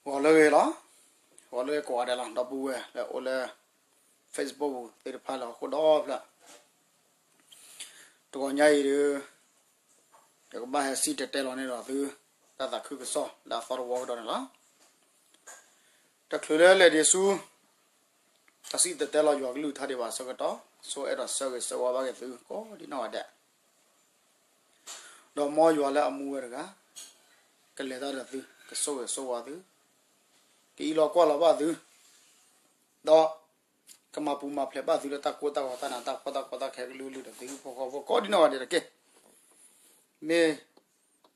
ဂီၤလၢအဂ့ၤလီၤ. ဂီၤလၢအဂ့ၤကိးဂၤဒဲးလီၤ ဒီပုၢ်ဝဲၢ်လၢအအိၣ်လၢ Facebook ပူၤသ့ၣ်တဖၣ်လၢဟီၣ်ခိၣ်ဒီဖျၢၣ်. တဂီၤညါအံၤဒီး ယကဘၣ်ဟဲစံၣ်တဲၤတဲလီၤန့ၢ်ဒီးသု တၢ်သးခုကစီၣ်လၢအသီတဝီကဒီးန့ၣ်လီၤ. တချုးလၢလဲၤဒံးဆူ တၢ်စံၣ်တဲၤတဲလီၤယွၤကလုၢ်ကထါဒံးဘၣ်အဆၢကတီၢ် ဆိအဲၣ်ဒိးဆၢဂ့ၤဆၢဝါဘၣ်က့ၤသုကိးဒံနီၢ်ဂၤဒဲး, ဒီးမ်ယွၤလၢအမူဝဲတဂၤ ကလဲၤတၢ်ဒီးသု ကဆိၣ်ဂ့ၤဆိၣ်ဝါသု, ကအံးလီၤကွၢ်လီၤဘၣ်သု, ဒီးကမၤပူၤမၤဖျဲးဘၣ်သုလၢတၢ်ကိၢ်တၢ်ဂီၤတၢ်နးတၢ်ဖှီၣ်တၢ်ကီတၢ်ခဲကလုာ်ကလုာ်ဒီးသုဟံၣ်ဖိဃီဖိကိးဒံနီၢ်ဂၤဒဲးတက့ၢ်. မ့ၢ်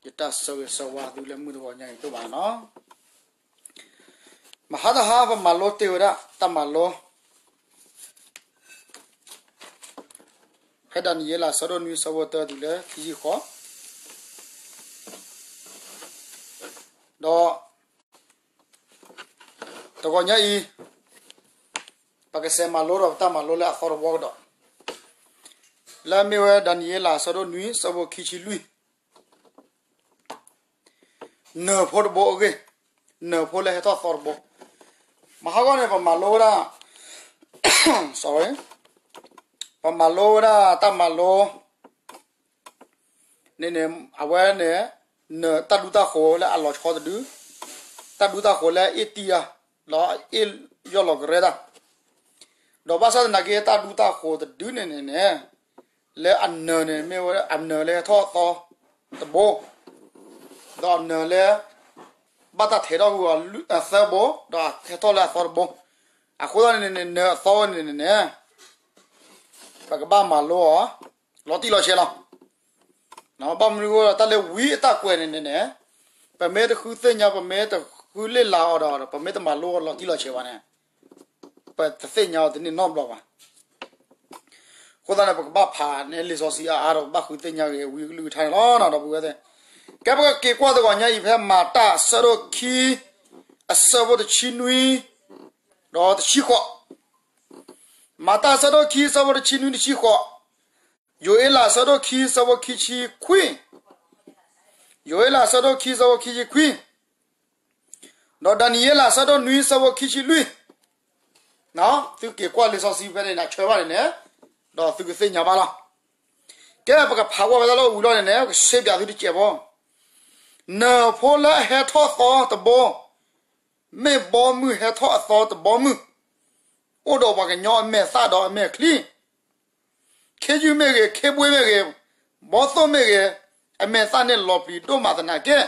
ယတၢ်ဆၢဂ့ၤဆၢဝါသုလၢမုၢ်တဂီၤညါအံၤဒိၣ်မးန့ၣ်လီၤ. မဟါတဟါပမၤလိတ့ၢ်ဝဲဒၣ်တၢ်မၤလိ ဖဲဒၤနံးယ့လးအဆၢဒိၣ်နွံအဆၢဖိတၢတုၤလၢခံဆံဃိး, ဒီး တဂီၤညါအံၤ ပကစးမၤလိဒီးပတၢ်မၤလိလၢအသီတဝီကဒီး, လၢအမ့ၢ်ဝဲဒၤနံးယ့လးအဆၢဒိၣ်နွံအဆၢဖိခံဆံလွံၢ်, နၢၤဖိတဘိအဂ့ၢ်, နၢၤဖိလၢဟဲထီၣ်သီတဘိ, မဟါဂီၢ်န့ၣ် ပမၤလိဝဲဒၣ် ပမၤလိဝဲဒၣ်တၢ်မၤလိ န့ၣ်န့ၣ် အဝဲန့ၣ် နၢၤတၢ်ဒူတၢ်ဃိၤလၢအလီၤဆီတဒု, တၢ်ဒူတၢ်ဃိၤလၢအအ့ၣ်တံၢ်တၢ်, ဒီးအအ့ၣ်ယီၢ်လီၤကရဲတၢ်, ဒီးဘၣ်ဆၣ်သနာ်က့တၢ်ဒူတၢ်ဃိၤတဒုန့ၣ်န့ၣ်န့ၣ် လၢအနၢၤန့ၣ် မ့ၢ်ဝဲအနၢၤလၢဟဲထီၣ်အသီတဘိ, ဒီးအနၢၤလၢ ဘၣ်တၢ်ထဲးထီၣ်ကွံာ်အီၤသၢဘိ, ဒီးဟဲထီၣ်လၢအသီတဘိ, အဃိသတးန့ၣ်န့ၣ် နၢၤအသီန့ၣ်န့ၣ်န့ၣ် ပကဘၣ်မၤလိအီၤ လီၤတံၢ်လီၤဆဲးလီၤ. ဘၣ်မနုၤအဃိဒီး တၢ်လၢဝံအတၢ်ကွဲးန့ၣ်န့ၣ်န့ၣ် ပမ့ၢ်တဃုသ့ၣ်ညါ ပမ့ၢ်တဃုလ့ၢ်လၤအီၤဒီး ပမ့ၢ်တမၤလိအီၤလီၤတံၢ်လီၤဆဲးဘၣ်န့ၣ် ပတသ့ၣ်ညါအီၤတန့ၢ်နီတဘျီဘၣ်. အဃိသတးန့ၣ် ပကဘၣ်ဖးန့ၢ်လံာ်စီဆှံအါအါဒီး ပဘၣ်ဃုသ့ၣ်ညါဂ့ၤဝံအကလုၢ်ကထါန့ၣ်လီၤ ဒီပုၢ်ဝဲၢ်သ့ၣ်. ကဲ ပကက့ၤကွၢ်တဂီၤညါအံၤ ဖဲမၤတၢ်အဆၢဒိၣ်ခံ အဆၢဖိတဆံနွံ ဒီးတဆံဃိး, မၤတၢ်အဆၢဒိၣ်ခံ အဆၢဖိတဆံနွံ တဆံဃိး, ယိၤအ့လးအဆၢဒိၣ်ခံ အဆၢဖိခံဆံခွံ, ယိၤအ့လးအဆၢဒိၣ်ခံ အဆၢဖိခံဆံခွံ, ဒီးဒၤနံးယ့လးအဆၢဒိၣ်နွံ အဆၢဖိခံဆံလွံၢ်, သုက့ၤကွၢ်လံာ်စီဆှံဖဲန့ၣ် နဆၢဘၣ်န့ၣ်န့ၣ် ဒီးသုကသ့ၣ်ညါဘၣ်လီၤ. ကဲ ပကဖးကွၢ်ဖဲတၢ်လၢအဝံၤလီၤန့ၣ်န့ၣ် ကရှဲပၠးသုတစဲးဖိ, နၢၤဖိလၢအဟဲထီၣ်သီတဘိ မ့ၢ်ဘီမုၢ်ဟဲထီၣ်အသီတဘီမုၢ်, အိၣ်ဒီးပှၤကညီအမဲာ်သၣ်ဒီးအမဲာ်ချံ, ခ့ယုၢ်မ့ၢ်ဂ့ၤ, ခ့ဘှ့မ့ၢ်ဂ့ၤ, ဘီသိၣ်မ့ၢ်ဂ့ၤ, အမဲာ်သၣ်န့ၣ်လီၤပျံၤဒိၣ်မးသနာ်က့,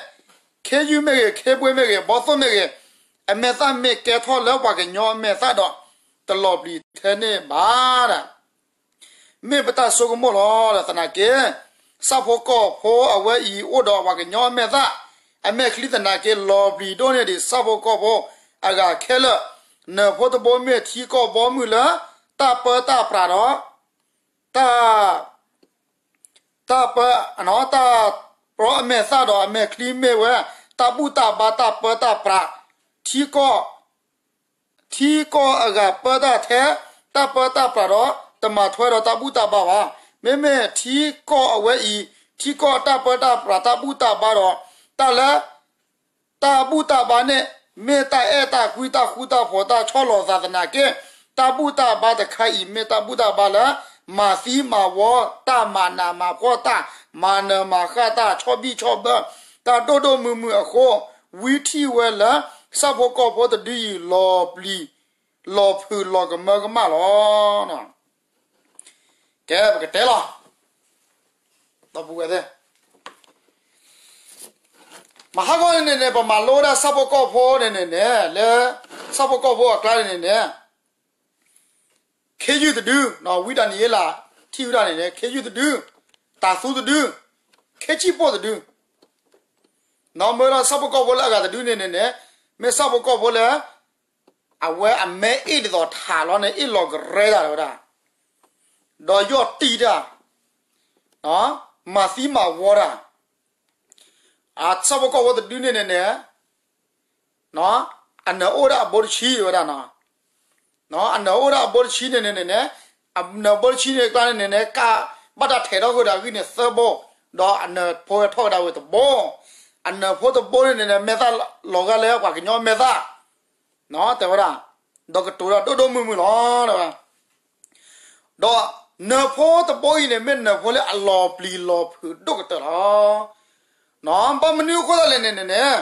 ခ့ယုၢ်မ့ၢ်ဂ့ၤ, ခ့ဘှ့မ့ၢ်ဂ့ၤ, ဘီသိၣ်မ့ၢ်ဂ့ၤ, အမဲာ်သၣ်မ့ၢ်ကဲထီၣ်လၢပှၤကညီအမဲာ်သၣ်ဒီး တလီၤပျံၤထဲန့ၣ်ဘၣ်ဒၣ် မ့ၢ်ပတၢ်ဆိကမိၣ်လီၤ. ဒီးသနာ်က့ ဆၣ်ဖိကီၢ်ဖိအဝဲအံၤ အိၣ်ဒီးပှၤကညီအမဲာ်သၣ် အမဲာ်ချံသနာ်က့ လီၤပျံၤဒိၣ်န့ၢ်ဒံးဆၣ်ဖိကီၢ်ဖိအဂၤခဲလၢာ်, နၢၤဖိတဘိမ့ၢ်ထံကီၢ်ဘီမုၢ်လၢ တၢ်ပၢတၢ်ပြးဒီး တၢ် တၢ်ပၢ တၢ်ပၢအမဲာ်သၣ်ဒီးအမဲာ်ချံမ့ၢ်ဝဲ တၢ်ဘူၣ်တၢ်ဘါတၢ်ပၢတၢ်ပြး, ထံကီၢ် ထံကီၢ်အဂၤပၢတၢ်ထဲ တၢ်ပၢတၢ်ပြးဒီး တမၤထွဲဒီးတၢ်ဘူၣ်တၢ်ဘါဘၣ်. မ့မ့ၢ်ထံကီၢ်အဝဲအံၤ ထံကီၢ်တၢ်ပၢတၢ်ပြးတၢ်ဘူၣ်တၢ်ဘါဒီး တၢ်လၢ တၢ်ဘူၣ်တၢ်ဘါန့ၣ် မ့ၢ်တၢ်အဲၣ်တၢ်ကွံတၢ်ဃူတၢ်ဖိးတၢ်ဆီၣ်လီၤသးသနာ်က့, တၢ်ဘူၣ်တၢ်ဘါတခါအံၤ မ့ၢ်တၢ်ဘူၣ်တၢ်ဘါလၢ မၤသံမၤဝီတၢ် မၤနးမၤဖှီၣ်တၢ် မၤနၢၤမၤဃၣ်တၢ် ဆီၣ်ဘံၣ်ဆီၣ်ဘၢ တၢ်ဒိၣ်ဒိၣ်မုၢ်မုၢ်အဃိ, ဝံထံၣ်ဝဲလၢ ဆၣ်ဖိကီၢ်ဖိတဒုအံၤ လီၤပျံၤ လီၤဖုးလီၤကမၢကမၣ်လီၤ. ကဲ ပကတဲလီၤ ဒီပုၢ်ဝဲၢ်သ့ၣ် မဟါဂီၢ်န့ၣ်န့ၣ် ပမၤလိဝဲဒၣ်ဆၣ်ဖိကီၢ်ဖိန့ၣ်န့ၣ်န့ၣ် လၢဆၣ်ဖိကီၢ်ဖိအကျါန့ၣ်န့ၣ်န့ၣ် ခ့ယုၢ်တဒု, ဝံဒၤနံးယ့လးထံၣ်ဝဲဒၣ်န့ၣ်န့ၣ် ခ့ယုၢ်တဒု, တၤသူတဒု, ခ့စံၣ်ပိၣ်တဒု, မ့ၢ်ဝဲဒၣ်ဆၣ်ဖိကီၢ်ဖိလၢအဂၤတဒုန့ၣ်န့ၣ်န့ၣ် မ့ၢ်ဆၣ်ဖိကီၢ်ဖိလၢ အဝဲအမဲအ့ၣ်ဒ်သိးထးလီၤန့ၣ် အ့ၣ်လီၤကရဲတၢ်ဝဲဒၣ်, ဒီးယီၢ်တံၢ်တၢ်, မၤသံမၤဝီတၢ်, အဆၣ်ဖိကီၢ်ဖိတဒုန့ၣ်န့ၣ်န့ၣ် အနၢၤအိၣ်ဒၣ်အဘိတဆံဝဲဒၣ်နီၤ, အနၢၤအိၣ်ဒၣ်အဘိတဆံန့ၣ်န့ၣ်န့ၣ်, အနၢၤဘိတဆံန့ၣ်ကျါန့ၣ်န့ၣ်န့ၣ် ကဘၣ်တၢ်ထဲးထီၣ်ဃုာ်ဒီးအဂံၢ်န့ၣ်သၢဘိ, ဒီးအနၢၤဖိဟဲထီၣ်ကဒါဝဲတဘိ, အနၢၤဖိတဘိန့ၣ်န့ၣ်န့ၣ် မဲာ်သၣ်လီၤဂာ်လၢပှၤကညီမဲာ်သၣ်, တဲဝဲဒၣ်, ဒီးကတိၤတၢ်ဒိၣ်ဒိၣ်မုၢ်မုၢ်လီၤ. ဒီးနၢၤဖိတဘိအံၤန့ၣ် မ့ၢ်နၢၤဖိလၢအလီၤပျံၤလီၤဖုးဒိၣ်ကတၢၢ်လီၤ. ဘၣ်မနုၤအဃိသတးလဲၣ်န့ၣ်န့ၣ်န့ၣ်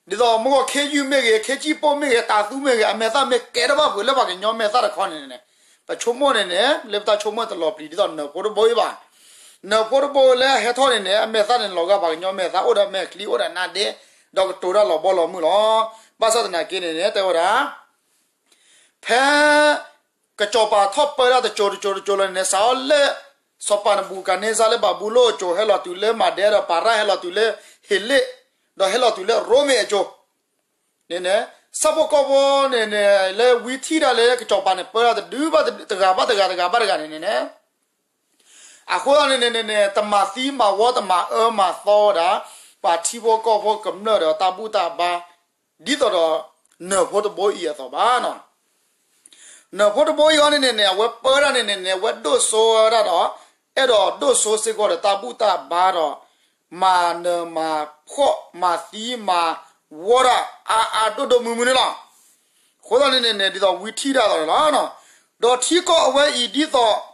ဒ်သိးမ့ၢ်ဂီၤခ့ယုၢ်မ့ၢ်ဂ့ၤ, ခ့စံၣ်ပိၢ်မ့ၢ်ဂ့ၤ, တၤသူမ့ၢ်ဂ့ၤ, အမဲာ်သၣ်မ့ၢ်ကဲထီၣ်ဘၣ်ဖုးလၢပှၤကညီမဲာ်သၣ်တခီန့ၣ်န့ၣ်, ပဆိကမိၣ်န့ၣ်န့ၣ် လၢပတၢ်ဆိကမိၣ်တလီၤပျံၤဒ်သိးနၢၤဖိတဘိအံၤဘၣ်. နၢၤဖိတဘိလၢအဟဲထီၣ်န့ၣ်န့ၣ် အမဲာ်သၣ်န့ၣ် လီၤဂာ်ပှၤကညီမဲာ်သၣ်, အိၣ်ဒီးမဲာ်ချံ, အိၣ်ဒီးနါဒ့, ဒီးကတိၤတၢ်လီၤဘီလီၤမုၢ်လီၤ. ဘၣ်ဆၣ်သနာ်က့န့ၣ်န့ၣ် တဲဝဲဒၣ် ဖဲ ကစီၤပၤထီၣ်ပၢတၢ်တစိၤတစိၤတစိၤလၢန့ၣ်န့ၣ် စးထီၣ်လၢ စီၤပၤနဘူၤခၣ်နံစၢ်လၢဘၤဘူလိၣ်အစိၤ, ဟဲလီၤတုၤလၢမၤဒဲဒီးပၤရၣ်, ဟဲလီၤတုၤလၢဟ့းလ့ၣ်, ဒီးဟဲလီၤတုၤလၢရိမ့ၤအစိၤန့ၣ်န့ၣ်, ဆၣ်ဖိကီၢ်ဖိန့ၣ်န့ၣ် လၢဝံထံၣ်ဒၣ်လၢကစီၤပၤန့ၣ် ပၢတၢ်တဒုဘၣ်တဂၤဘၣ်တဂၤတဂၤဘၣ်တဂၤန့ၣ်န့ၣ်န့ၣ် အဃိသတးန့ၣ်န့ၣ်န့ၣ် တမၤသံမၤဝီ တမၤအၢမၤသီဝဲဒၣ် ပှၤထံဖိကီၢ်ဖိကမျၢၢ်ဒီးတၢ်ဘူၣ်တၢ်ဘါ ဒ်သိးဒီး နၢၤဖိတဘိအံၤအသိးဘၣ်. နၢၤဖိတဘိအံၤအီၤန့ၣ်န့ၣ်န့ၣ် အဝဲပၢတၢ်န့ၣ်န့ၣ်န့ၣ် အဝဲဒိၣ်စိဝဲဒၣ်ဒီး အဲၣ်ဒိးဒိၣ်စိစ့ၢ်ကီးဒီးတၢ်ဘူၣ်တၢ်ဘါဒီး မၤနၢၤမၤဖှီၣ်မၤသံမၤဝီတၢ်အါအါဒိၣ်ဒိၣ်မုၢ်မုၢ်န့ၣ်လီၤ. အဃိသတးန့ၣ်န့ၣ်န့ၣ် ဒ်သိးဝံထံၣ်ဒၣ်သိးန့ၣ်လီၤ. ဒီးထံကီၢ်အဝဲအံၤဒ်သိး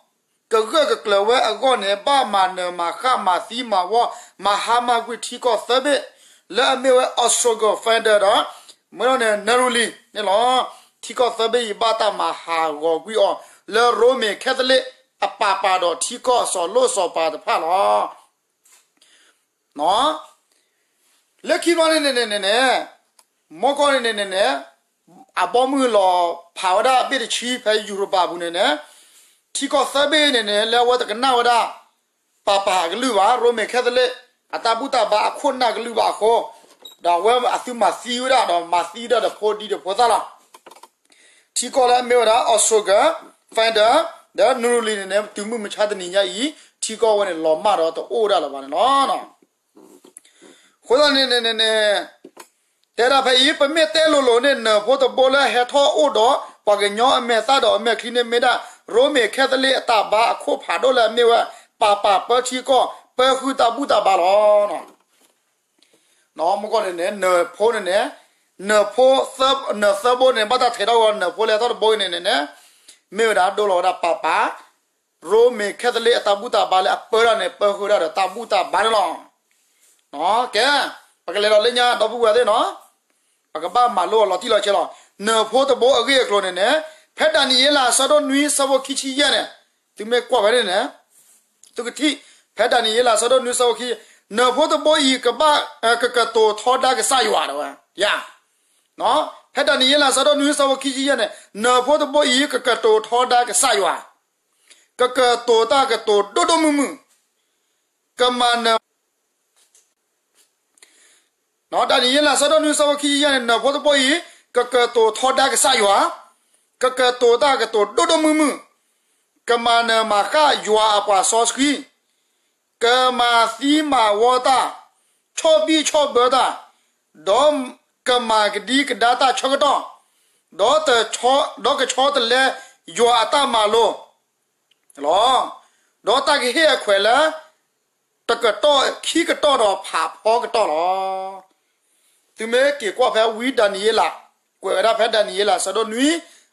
ကဂၢၢ်ကကျၢၤဝဲအဂီၢ်န့ၣ် ဘၣ်မၤနၢၤမၤဃၣ်မၤသံမၤဝီ မၤဟါမၢ်ကွံာ်ထံကီၢ်သၢဘ့ၣ် လၢအမ့ၢ်ဝဲ Ostroger, Findus ဒီး မ့ၢ်န့ၣ် Neruli န့ၣ်လီၤ. ထံကီၢ်သၢဘ့ၣ်အံၤ ဘၣ်တၢ်မၤဟးဂီၤကွံာ်အီၤ လၢရိမ့ၤခဲသလ့းအပၢ်ပၢ်ဒီးထံကီၢ်စီၤလိၣ်စီၤပၤတဖၣ်လီၤ. လၢခံဘျီန့ၣ်န့ၣ်န့ၣ်န့ၣ် မီကီၢ်န့ၣ်န့ၣ်န့ၣ်န့ၣ် အဘီမုၢ်လီၤဖးဝဲဒၣ်ဘ့ၣ်တဆံဖဲယူရပၤအပူၤန့ၣ်န့ၣ် ထံကီၢ်သၢဘ့ၣ်န့ၣ်န့ၣ် လၢအဝဲတကနၣ်ဝဲဒၣ် ပၢ်ပၢ်အကလုၢ်ဘၣ်, ရိမ့ၤခဲသလ့း အတၢ်ဘူၣ်တၢ်ဘါအခိၣ်နၢ်ကလုၢ်ဘၣ်အဃိ, ဒီးအဝဲအသုမၤသံဝဲဒၣ်ဒီးမၤသံဒၣ်ဒီးဖိဒံဒီးဖိသၣ်လီၤ. ထံကီၢ်လၢအမ့ၢ်ဝဲဒၣ် Ostroger, Findus ဒီး Neruli န့ၣ်န့ၣ် တုၤမုၢ်မဆါတနံၤညါအံၤ ထံကီၢ်ဝဲန့ၣ်လီၤမၢ်ဒီးတအိၣ်ဝဲဒၣ်လၢၤဘၣ်န့ၣ်လီၤ. အဃိသတးန့ၣ်န့ၣ်န့ၣ် တဲဒၣ်ဖဲအံၤ ပမ့ၢ်တဲလိၤလိၤန့ၣ် နၢၤဖိတဘိလၢဟဲထီၣ်အိၣ်ဒီး ပှၤကညီအမဲာ်သၣ်ဒီးအမဲာ်ချံန့ၣ်မ့ၢ်ဒၣ် ရိမ့ၤခဲသလ့းအတၢ်ဘါအခိၣ်ဖးဒိၣ်လၢအမ့ၢ်ဝဲ ပၢ်ပၢ်ပၢထံကီၢ် ပၢဃုာ်တၢ်ဘူၣ်တၢ်ဘါလီၤ. မ့ၢ်ကီၢ်န့ၣ်န့ၣ် နၢၤဖိန့ၣ်န့ၣ် နၢၤဖိ နၢၤသၢဘိန့ၣ် ဘၣ်တၢ်ထဲးထီၣ်ဝဲ နၢၤဖိလၢဟဲထီၣ်တဘိအံၤန့ၣ်န့ၣ်န့ၣ် မ့ၢ်ဝဲဒၣ်ဒိလီၤဝဲဒၣ်ပၢ်ပၢ် ရိမ့ၤခဲသလ့းအတၢ်ဘူၣ်တၢ်ဘါလၢအပၢတၢ်န့ၣ် ပၢဃုာ်ဒၣ်ဒီးတၢ်ဘူၣ်တၢ်ဘါန့ၣ်လီၤ. ကဲ, ပကလဲၤဒီးလၢညါဒီပုၢ်ဝဲၢ်သ့ၣ်နီၤ, ပကဘၣ်မၤလိအီၤလီၤတံၢ်လီၤဆဲးလီၤ. နၢၤဖိတဘိအဂ့ၢ်အကျိၤန့ၣ်န့ၣ် ဖဲဒၤနံးယ့လးအဆၢဒိၣ်နွံဆၢဖိခံဆံယဲၢ်န့ၣ်, သုမ့ၢ်ကွၢ်ဖဲန့ၣ်န့ၣ် သုကထံၣ်, ဖဲဒၤနံးယ့လးအဆၢဒိၣ်နွံဆၢဖိခံဆံယဲၢ်, နၢၤဖိတဘိအံၤကဘၣ် ကကတိၤထီဒါကစၢ်ယွၤဒၣ်ဝဲ, ယၤ ဖဲဒၤနံးယ့လးအဆၢဒိၣ်နွံဆၢဖိခံဆံယဲၢ်န့ၣ် နၢၤဖိတဘိအံၤ ကကတိၤထီဒါကစၢ်ယွၤ, ကကတိၤတၢ်ကတိၤဒိၣ်ဒိၣ်မုၢ်မုၢ်, ကမၤနၢၤ ဒၤနံးယ့လးအဆၢဒိၣ်နွံဆၢဖိခံဆံယဲၢ်န့ၣ် နၢၤဖိတဘိအံၤ ကကတိၤထီဒါကစၢ်ယွၤ, ကကတိၤတၢ်ကတိၤဒိၣ်ဒိၣ်မုၢ်မုၢ်, ကမၤနၢၤမၤဃၣ်ယွၤအပှၤစီဆှံ, ကမၤသံမၤဝီတၢ်, ဆီၣ်ဘံၣ်ဆီၣ်ဘၢတၢ်, ဒီးကမၤကဒံကဒါတၢ်ဆၢကတီၢ်, ဒီး, ဒီးကဆီတလဲယွၤအတၢ်မၤလိ လီၤ. ဒီးတၢ်ကဟ့ၣ်အခွဲးလၢ တကတီၢ်ခံကတီၢ်ဒီးဖးဖီကတီၢ်လီၤ. သုမ့ၢ်က့ၤကွၢ်ဖဲဝံဒၤနံးယ့လး, ကွဲးဝဲဒၣ်ဖဲဒၤနံးယ့လးဆၢဒိၣ်နွံ,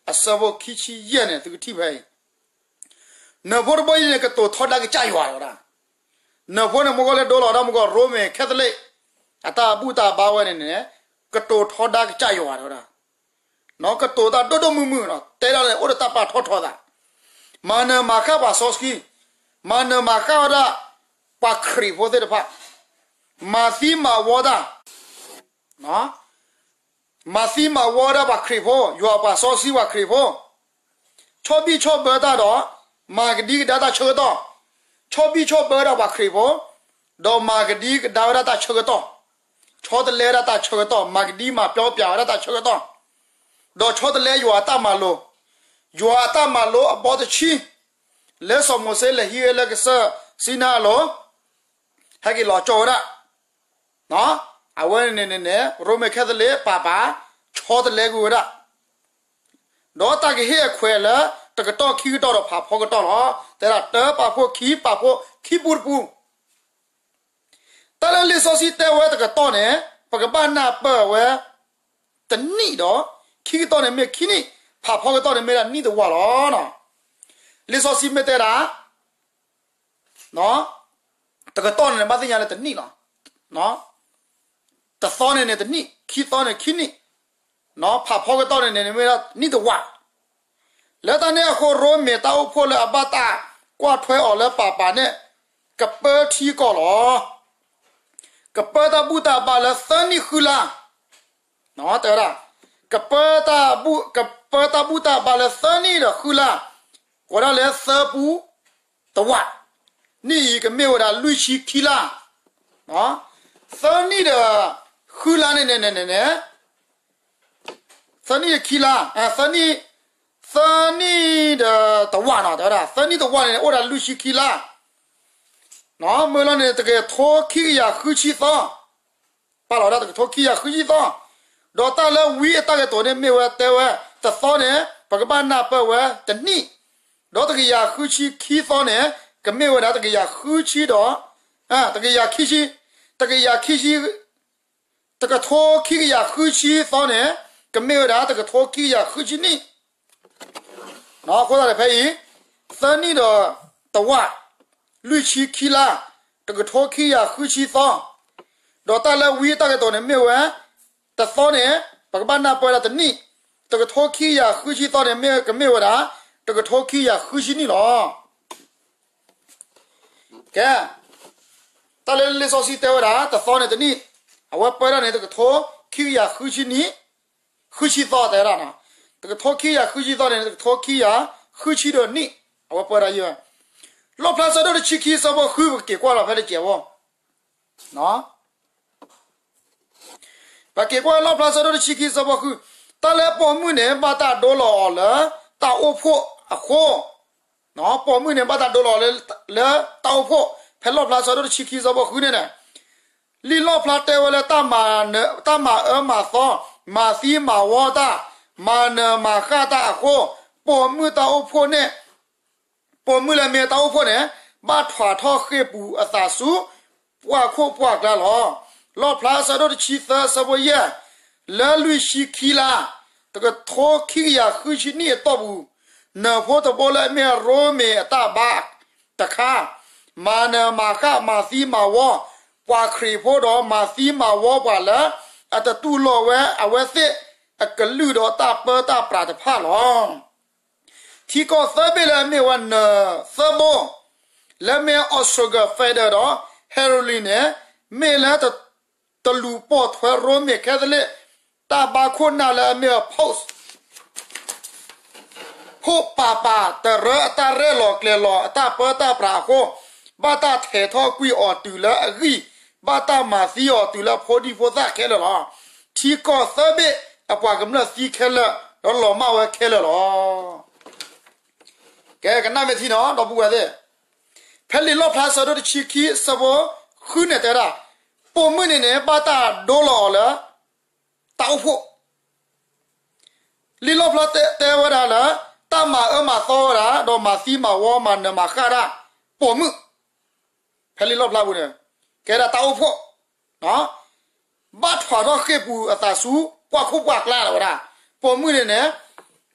အဆၢဖိခံဆံယဲၢ်န့ၣ် သုကထံၣ်ဖဲအံၤ, နၢၤဖိတဘိအံၤန့ၣ် ကတိၤထီဒါကစၢ်ယွၤလီၤဝဲဒၣ်. နၢၤဖိန့ၣ် မ့ၢ်ကီၢ်လၢဒိလီၤဝဲဒၣ် မ့ၢ်ကီၢ် ရိမ့ၤခဲသလ့း အတၢ်ဘူၣ်တၢ်ဘါဝဲန့ၣ်န့ၣ် ကတိၤထီဒါကစၢ်ယွၤလီၤဝဲဒၣ်. ကတိၤတၢ်ဒိၣ်ဒိၣ်မုၢ်မုၢ်, တဲဒၣ်န့ၣ် အိၣ်ဒီးတၢ်ပာ်ထီၣ်ထီသး, မၤနၢၤမၤဃၣ်ပှၤစီဆှံ, မၤနၢၤမၤဃၣ်ဝဲဒၣ် ပှၤခရံာ်ဖိသ့ၣ်တဖၣ်, မၤသံမၤဝီတၢ်, မၤသံမၤဝီဝဲဒၣ်ပှၤခရံာ်ဖိ, ယွၤပှၤစီဆှံပှၤခရံာ်ဖိ, ဆီၣ်ဘံၣ်ဆီၣ်ဘၢတၢ်ဒီး မၤကဒံကဒါတၢ်ဆၢကတီၢ်, ဆီၣ်ဘံၣ်ဆီၣ်ဘၢဝဲဒၣ်ပှၤခရံာ်ဖိ, ဒီးမၤကဒံကဒါဝဲဒၣ်တၢ်ဆၢကတီၢ်, ဆီတလဲဝဲဒၣ်တၢ်ဆၢကတီၢ်, မၤကဒံမၤပျီပျါဝဲဒၣ်တၢ်ဆၢကတီၢ်, ဒီးဆီတလဲယွၤအတၢ်မၤလိာ်, ယွၤအတၢ်မၤလိာ်အဘီတဆံ, လၢစီၤမိၤၡ့လဲၤဟံးဝဲလၢကစၢၢ်စံနါအလိၤ, ဟဲက့ၤလီၤကၠီဝဲဒၣ် အဝဲန့ၣ်န့ၣ်န့ၣ် ရိမ့ၤခဲသလ့းပၤပၤ ဆီတလဲကွံာ်ဝဲဒၣ်, ဒီးတၢ်ကဟ့ၣ်အခွဲးလၢ တကတီၢ်ခံကတီၢ်ဒီးဖးဖီကတီၢ်လီၤ. တဲဒၣ်တၢပာ်ဖှိၣ်ခံပာ်ဖှိၣ်ခံပူတပူ, တၢ်လၢလံာ်စီဆှံတဲဝဲတကတီၢ်န့ၣ် ပကဘၣ်နၢ်ပၢၢ်ဝဲတနံၣ်ဒီး ခံကတီၢ်န့ၣ်မ့ၢ်ခံနံၣ်, ဖးဖီကတီၢ်န့ၣ်မ့ၢ်ဒၣ်နံၣ်တဝာ်လီၤ. လံာ်စီဆှံမ့ၢ်တဲဒၣ် တကတီၢ်န့ၣ်န့ၣ် ဘၣ်သ့ၣ်ညါလၢတနံၣ်လီၤ. တသီန့ၣ်န့ၣ်တနံၣ်, ခံသီန့ၣ်ခံနံၣ်, ဖးဖီကတီၢ်န့ၣ်န့ၣ် မ့ၢ်ဒၣ်နံၣ်တဝာ်. လၢတၢ်န့ၣ်အဃိ ရိမ့ၤတၢ်အိၣ်ဖှိၣ်လၢအဘၣ်တၢ်ကွၢ်ထွဲအီၤလၢပၤပၤန့ၣ် ကပၢထံကီၢ်လီၤ. ကပၢတၢ်ဘူၣ်တၢ်ဘါလၢသၢနံၣ်ဃုလါ, တဲဝဲဒၣ်, ကပၢတၢ်ဘူၣ်, ကပၢတၢ်ဘူၣ်တၢ်ဘါလၢသၢနံၣ်ဒီးဃုလါ, ကိးဒၣ်လၢသၢပူတဝာ်, နံၣ်အံၤကမ့ၢ်ဝဲဒၣ်လွံၢ်ဆံခံလါ, သၢနံၣ်ဒီးဃုလါန့ၣ်န့ၣ်န့ၣ်န့ၣ် သၢနံၣ်ဒီးခံလါ, သၢနံၣ်, သၢနံၣ်ဒီးတဝာ်နီၤ, တဲဝဲဒၣ် သၢနံၣ်တဝာ်န့ၣ် အိၣ်ဒၣ်လွံၢ်ဆံခံလါ, မ့ၢ်လီၤန့ၣ် တကထိခံကယၤဃုဆံသီ, ပာ်လီၤဒၣ်တကထိခံကယၤဃုဆံသီ, ဒီးတၢ်လၢဝံအတၢ်ကတိၤန့ၣ်မ့ၢ်ဝဲတဲဝဲ, တသီန့ၣ် ပကဘၣ်နၢ်ပၢၢ်ဝဲတနံၣ်, ဒီးတကယၤဃုဆံခံသီန့ၣ် ကမ့ၢ်ဝဲဒၣ်တကယၤဃုဆံဒီး, တကယၤခံဆံ, တကယၤခံဆံ တကထိခံကယၤဃုဆံသီန့ၣ် ကမ့ၢ်ဝဲဒၣ်တကထိခံကယၤဃုဆံနံၣ်, အဃိသတးဒီးဖဲအံၤ သၢနံၣ်ဒီးတဝာ်, လွံၢ်ဆံခံလါ, တကထိခံကယၤဃုဆံသီ, ဒီးတၢ်လၢဝံအတၢ်ကတိၤန့ၣ်မ့ၢ်ဝဲ, တသီန့ၣ် ပကဘၣ်နၢ်ပၢၢ်ဝဲဒၣ်တနံၣ်, တကထိခံကယၤဃုဆံသီန့ၣ်မ့ၢ်ကမ့ၢ်ဝဲဒၣ် တကထိခံကယၤဃုဆံနံၣ်လီၤ. ကဲ, တၢ်လၢလံာ်စီဆှံတဲဝဲဒၣ် တသီန့ၣ်တနံၣ်, အဝဲပၢဒၣ်န့ၣ် တကထိခံကယၤဃုဆံနံၣ်, ဃုဆံသီတဲဝဲဒၣ်, တကထိခံကယၤဃုဆံသီန့ၣ် တကထိခံကယၤဃုဆံဒီးနံၣ်, အဝဲပၢဒၣ်ယဲ, လီၣ်ဖျါဆၢဒိၣ်တဆံခံဆၢဖိဃု ပက့ၤကွၢ်လီၤဖဲလၢကဲးဝီ ပက့ၤကွၢ်လီၣ်ဖျါဆၢဒိၣ်တဆံခံဆၢဖိဃု, တၢ်လၢပိာ်မုၣ်န့ၣ် ဘၣ်တၢ်ဒိလီၤအီၤလၢတၢ်အိၣ်ဖှိၣ်အဃိ, ပိာ်မုၣ်န့ၣ် ဘၣ်တၢ်ဒိလီၤအီၤလၢ, လၢတၢ်အိၣ်ဖှိၣ်, ဖဲလီၣ်ဖျါဆၢဒိၣ်တဆံခံဆၢဖိဃုန့ၣ်န့ၣ်, လံာ်လီၣ်ဖျါတဲဝဲလၢတၢ်မၤ, တၢ်မၤအၢမၤသီ, မၤသံမၤဝီတၢ်, မၤနၢၤမၤဃၣ်တၢ်အဃိ, ပိာ်မုၣ်တၢ်အိၣ်ဖှိၣ်န့ၣ် ပိာ်မုၣ်လၢမ့ၢ်တၢ်အိၣ်ဖှိၣ်န့ၣ် ဘၣ်ထွးထီၣ်ဃ့ၢ်ပူၤအသးဆူ ပှၢ်ခိၣ်ပှၢ်ကျါလီၤ. လီၣ်ဖျါဆၢဒိၣ်တဆံသၢဆၢဖိယဲၢ်, လၢလွံၢ်ဆံခံလါ, တကထိခံကယၤဃုဆံနံၣ်အတီၢ်ပူၤ, နၢၤဖိတဘိလၢအမ့ၢ်ရိမ့ၤအတၢ်ဘါတခါ, မၤနၢၤမၤဃၣ်မၤသံမၤဝီ ပှၤခရံာ်ဖိဒီးမၤသံမၤဝီပှၤလၢ အတတူၢ်လိာ်ဝဲအဝဲသ့ၣ်အကလုၢ်ဒီးတၢ်ပၢတၢ်ပြးတဖၣ်လီၤ. ထံကီၢ်သၢဘ့ၣ်လၢအမ့ၢ်ဝဲနၢၤသၢဘိ, လၢမ့ၢ် Australia Federal ဒီး Heroin န့ၣ်, မ့ၢ်လၢတလူၤပိာ်ထွဲရိမ့ၤ Catholic တၢ်ဘါခိၣ်နၢ်လၢအမ့ၢ်ဝဲ Pope ဖိပၢ်ပၢ်တရၢအတၢ်ရဲၣ်လီၤကျဲၤလီၤအတၢ်ပၢတၢ်ပြးအဃိ, ဘၣ်တၢ်ထဲးထီၣ်ကွံာ်အီၤတုၤလၢအဂံၢ်, ဘၣ်တၢ်မၤသံအီၤတုၤလၢအဖိဒံဖိသၣ်ခဲလၢာ်လီၤ. ထံကီၢ်သၢဘ့ၣ်အပှၤကမျၢၢ်သံခဲလၢာ်, ဒီးလီၤမၢ်ဝဲခဲလၢာ်လီၤ. ကဲ, ကနၣ်မ့ၢ်ထံနီၤ ဒီပုၢ်ဝဲၢ်သ့ၣ်, ဖဲလံာ်လီၣ်ဖျါဆၢဒိၣ်တဆံခံဆၢဖိဃုန့ၣ်တဲဒၣ်, ပိာ်မုၣ်န့ၣ်န့ၣ် ဘၣ်တၢ်ဒိလီၤအီၤလၢ တၢ်အိၣ်ဖှိၣ်, လံာ်လီၣ်ဖျါတဲဝဲဒၣ်လၢ တၢ်မၤအၢမၤသီဝဲဒၣ် ဒီးမၤသံမၤဝီမၤနၢၤမၤဃၣ်ဒၣ် ပိာ်မုၣ်, ဖဲလံာ်လီၣ်ဖျါပူၤန့ၣ် ကဲဒၣ်တၢ်အိၣ်ဖှိၣ် ဘၣ်ထွးထီၣ်ဃ့ၢ်ပူၤအသးဆူ ပှၢ်ခိၣ်ပှၢ်ကျါလီၤဝဲဒၣ်, ပိာ်မုၣ်န့ၣ်န့ၣ်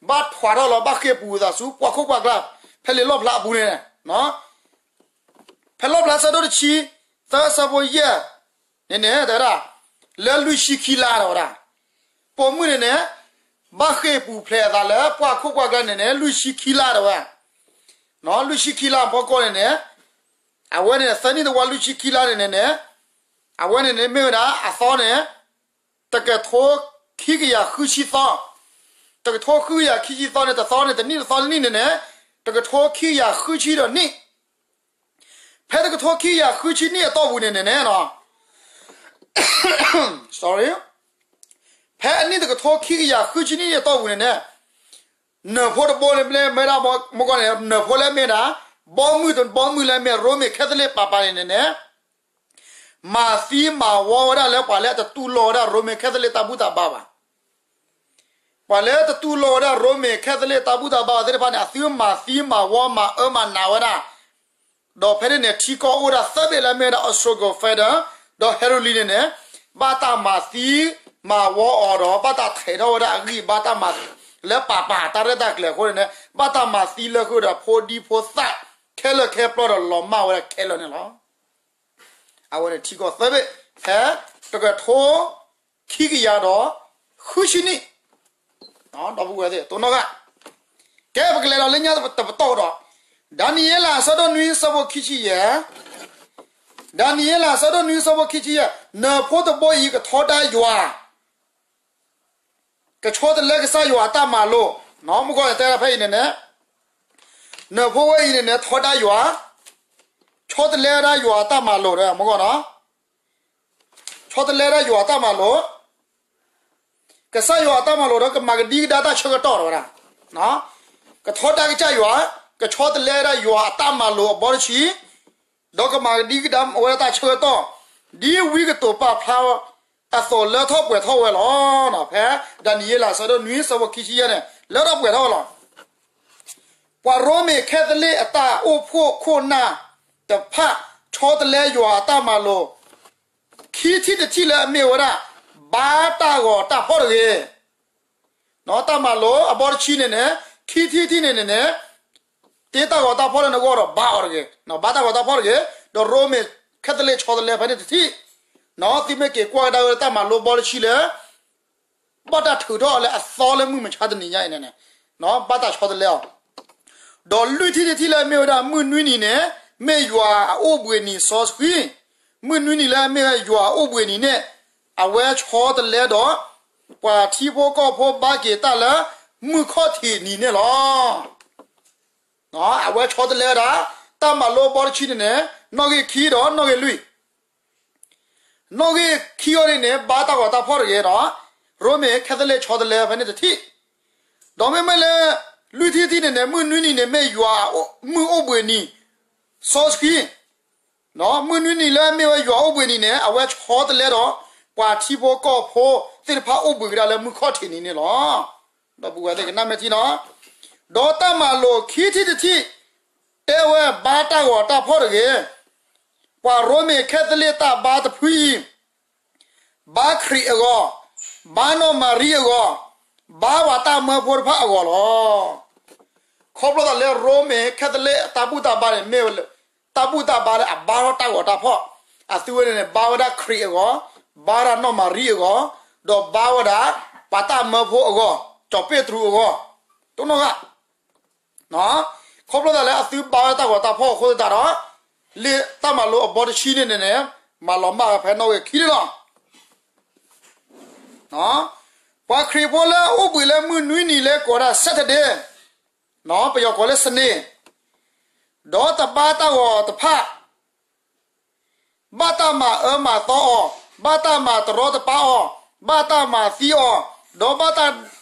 ဘၣ်ထွးထီၣ်လီၤဘၣ်ဃ့ၢ်ပူၤအသးဆူ ပှၢ်ခိၣ်ပှၢ်ကျါ, ဖဲလံာ်လီၣ်ဖျါအပူၤန့ၣ်, ဖဲလီၣ်ဖျါဆၢဒိၣ်တဆံသၢဆၢဖိယဲၢ်န့ၣ်န့ၣ် တဲဝဲဒၣ်, လၢလွံၢ်ဆံခံလါလီၤဝဲဒၣ်, ပိာ်မုၣ်န့ၣ်န့ၣ် ဘၣ်ဃ့ၢ်ပူၤဖျဲးအသးလၢပှၢ်ခိၣ်ပှၢ်ကျါန့ၣ်န့ၣ် လွံၢ်ဆံခံလါလီၤဝဲ လွံၢ်ဆံခံလါအဖီခိၣ်န့ၣ်န့ၣ်, အဝဲန့ၣ်သၢနံၣ်တဝၢလၢလွံၢ်ဆံခံလါန့ၣ်န့ၣ်န့ၣ်, အဝဲန့ၣ်န့ၣ်မ့ၢ်ဝဲဒၣ်အသီန့ၣ်, တကထိခံကယၤဃုဆံသီ, တကထိဃုကယၤခံဆံသီန့ၣ် တသီန့ၣ်တနံၣ်တသီတနံၣ်န့ၣ်န့ၣ်, တကထိခံကယၤဃုဆံဒီးနံၣ်, ဖဲတကထိခံကယၤဃုဆံနံၣ်အတီၢ်ပူၤန့ၣ်န့ၣ်န့ၣ် sorry, ဖဲအနံၣ်တကထိခံကယၤဃုဆံနံၣ်အတီၢ်ပူၤန့ၣ်န့ၣ်, နၢၤဖိတဘိန့ၣ်မ့ၢ်ဒၣ်မ့ၢ်ကီန့ၣ် နၢၤဖိလၢမ့ၢ်ဒၣ်, ဘီမုၢ်တဘီမုၢ်လၢမ့ၢ်ရိမ့ၤ Catholic ပၤပၤန့ၣ်န့ၣ်န့ၣ်, မၤသံမၤဝီဝဲဒၣ်လၢပှၤလၢအတတူၢ်လိာ်ဝဲဒၣ်ရိမ့ၤ Catholic တၢ်ဘူၣ်တၢ်ဘါဘၣ်, ပှၤလၢတတူၢ်လိာ်ဝဲဒၣ်ရိမ့ၤ Catholic တၢ်ဘူၣ်တၢ်ဘါဘၣ်သ့ၣ်တဖၣ်န့ၣ် အသုမၤသံမၤဝီမၤအၢမၤနးဝဲဒၣ်, ဒီးဖဲန့ၣ်န့ၣ် ထံကီၢ်အိၣ်ဝဲဒၣ်သၢဘ့ၣ်လၢမ့ၢ်ဝဲဒၣ် Australia Federal, ဒီး heroin န့ၣ်န့ၣ် ဘၣ်တၢ်မၤသံမၤဝီအီၤဒီး ဘၣ်တၢ်ထဲးထီၣ်ဝဲဒၣ်အဂံၢ်ဘါတၢ်မၤ လၢပာ်ပာ်တၢ်ရဲၣ်တၢ်ကျဲၤအဃိန့ၣ်န့ၣ် ဘၣ်တၢ်မၤသံလၢဃုာ်ဒီးဖိဒံဖိသၣ်ခဲလၢာ်ခဲဆ့ဒီးလီၤမၢ်ဝဲဒၣ်ခဲလၢာ်န့ၣ်လီၤ. အဝဲန့ၣ်ထံကီၢ်သၢဘ့ၣ် ဖဲတကထိ ခံကယၤဒီးဃုဆံနံၣ် ဒီပုၢ်ဝဲၢ်သ့ၣ် တိၢ်နီၣ်ဂၤ, ကဲ ပကလဲၤဒီးလၢညါတပတီၢ်ဒီး, ဒၤနံးယ့လး အဆၢဒိၣ်နွံ ဆၢဖိခံဆံယဲၢ်, ဒၤနံးယ့လး အဆၢဒိၣ်နွံ ဆၢဖိခံဆံယဲၢ်, နၢၤဖိတဘိအံၤ ကထီဒါယွၤ, ကဆီတလဲကစၢ်ယွၤအတၢ်မၤလိာ်, မုၢ်ကီၢ်န့ၣ်တဲဖဲအံၤန့ၣ်န့ၣ်, နၢၤဖိဝဲအံၤန့ၣ်န့ၣ် ထီဒါယွၤ, ဆီတလဲဝဲဒၣ်ယွၤအတၢ်မၤလိာ်ဒီး မုၢ်ကီၢ်နီၤ ဆီတလဲဒၣ်ယွၤအတၢ်မၤလိာ်, ကစၢ်ယွၤအတၢ်မၤလိာ်ဒီး ကမၤကဒံကဒါတၢ်ဆၢကတီၢ်ဝဲဒၣ်, ကထီဒါကစၢ်ယွၤ, ကဆီတလဲဒၣ်ယွၤအတၢ်မၤလိာ်အဘီတဆံ, ဒီးကမၤကဒံကဒါဝဲဒၣ်တၢ်ဆၢကတီၢ်, ဒ်ဝံကတိၤပာ်ဖျါအသိးလၢထီၣ်ပှဲၤထီၣ်ဝဲလီၤ. ဖဲဒၤနံးယ့လး အဆၢဒိၣ်နွံ ဆၢဖိခံဆံယဲၢ်န့ၣ် လၢထီၣ်ပှဲၤထီၣ်ဝဲလီၤ. ပှၤရိမ့ၤခဲသလ့ၣ်အတၢ်အိၣ်ဖှိၣ်ခိၣ်နၢ်တဖၣ် ဆီတလဲယွၤအတၢ်မၤလိာ် ခံထံၣ်တထံၣ်လၢအမ့ၢ်ဝဲဒၣ် ဘါတၢ်ဂီၤတၢ်ဖီၣ်တဂ့ၤ, တၢ်မၤလိာ်အဘီတဆံန့ၣ်န့ၣ် ခံထံၣ်တထံၣ်န့ၣ်န့ၣ်န့ၣ် တ့တၢ်ဂီၤတၢ်ဖီၣ်လၢနဂီၢ်ဒီးဘါအီၤတဂ့ၤ, ဘါတၢ်ဂီၤတၢ်ဖီၣ်တဂ့ၤ, ဒီးရိမ့ၤခဲသလ့ၣ်ဆီတလဲဖဲန့ၣ်တထံၣ်, သုမ့ၢ်က့ၤကွၢ်ကဒါဝဲလၢတၢ်မၤလိာ်ဘီတဆံလၢ ဘၣ်တၢ်ထုးထီၣ်အီၤလၢအသီလၢမုၢ်မဆါတနံၤညါအံၤန့ၣ်န့ၣ်, ဘၣ်တၢ်ဆီတလဲအီၤ, ဒီးလွံၢ်ထံၣ်တထံၣ်လၢအမ့ၢ်ဝဲဒၣ် မုၢ်နွံနံၤန့ၣ် မ့ၢ်ယွၤအအိၣ်ဘှံးနံၤစီဆှံ, မုၢ်နွံနံၤလၢအမ့ၢ်ဝဲယွၤအအိၣ်ဘှံးနံၤန့ၣ် အဝဲဆီတလဲဒီး ပှၤထံဖိကီၢ်ဖိဘါက့ၤတၢ်လၢမုၢ်ခီၣ်ထံးနံၤန့ၣ်လီၤ. အဝဲဆီတလဲဝဲဒၣ် တၢ်မၤလိဘီတဆံန့ၣ်န့ၣ် နီၣ်ဂံၢ်ခံဒီးနီၣ်ဂံၢ်လွံၢ်, နီၣ်ဂံၢ်ခံအံၤန့ၣ်န့ၣ် ဘါတၢ်ဂီၤတၢ်ဖီၣ်တဂ့ၤဒီး ရိမ့ၤခဲသလ့ၣ်ဆီတလဲဖဲန့ၣ်တထံၣ်, ဒီးမ့မ့ၢ်လၢ လွံၢ်ထံၣ်တထံၣ်န့ၣ်န့ၣ် မုၢ်နွံနံၤန့ၣ် မ့ၢ်ယွၤမုၢ်အိၣ်ဘှံးနံၤ စီဆှံ, မုၢ်နွံနံၤလၢအမ့ၢ်ဝဲယွၤအိၣ်ဘှံးနံၤန့ၣ် အဝဲဆီတလဲဒီး ပှၤထံဖိကီၢ်ဖိသ့ၣ်တဖၣ်အိၣ်ဘှံးကဒါလၢမုၢ်ခီၣ်ထံးနံၤန့ၣ်လီၤ. ဒီပုၢ်ဝဲၢ်သ့ၣ်ကနၣ်မ့ၢ်ထံနီၤ, ဒီးတၢ်မၤလိာ်ခံထံၣ်တထံၣ် တဲဝဲဘါတၢ်ဂီၤတၢ်ဖီၣ်တဂ့ၤ, ပှၤရိမ့ၤခဲသလ့ၣ်တၢ်ဘါတဖုအံၤ ဘါခရံာ်အဂီၢ်, ဘါနီၢ်မၤရံအဂီၢ်, ဘါပှၤတၢ်မၢဖိတဖၣ်အဂီၢ်လီၤ. ခီဖျိသးလၢရိမ့ၤခဲသလ့ၣ်အတၢ်ဘူၣ်တၢ်ဘါန့ၣ် မ့ၢ်ဝဲလၢ တၢ်ဘူၣ်တၢ်ဘါလၢအဘါထီၣ်တၢ်ဂီၤတၢ်ဖီၣ်, အသုဝဲန့ၣ်န့ၣ် ဘါဝဲဒၣ်ခရံာ်အဂီၢ်, ဘါဝဲဒၣ်နီၢ်မၤရံအဂီၢ်, ဒီးဘါဝဲဒၣ် ပှၤတၢ်မၢဖိအဂီၢ်, စီၤပ့းတရူးအဂီၢ်, တိၢ်နီၣ်ဂၤ ခီဖျိသးလၢအသုဘါဝဲတၢ်ဂီၤတၢ်ဖီၣ်အဃိသတးဒီး လၢတၢ်မၤလိအဘီတဆံန့ၣ်န့ၣ်န့ၣ် မၤလီၤမၢ်ဝဲဖဲနီၣ်ဂံၢ်ခံန့ၣ်လီၤ. ပှၤခရံာ်ဖိလၢအအိၣ်ဘှံးလၢမုၢ်နွံနံၤလၢကိးဝဲဒၣ် Saturday, ပယီၤကိးလၢ စနေ, ဒီးတဘါတၢ်ဂီၤတဖၣ် ဘၣ်တၢ်မၤအၢမၤသီအီၤ, ဘၣ်တၢ်မၤတရီတပါအီၤ, ဘၣ်တၢ်မၤသံအီၤ, ဒီးဘၣ်တၢ်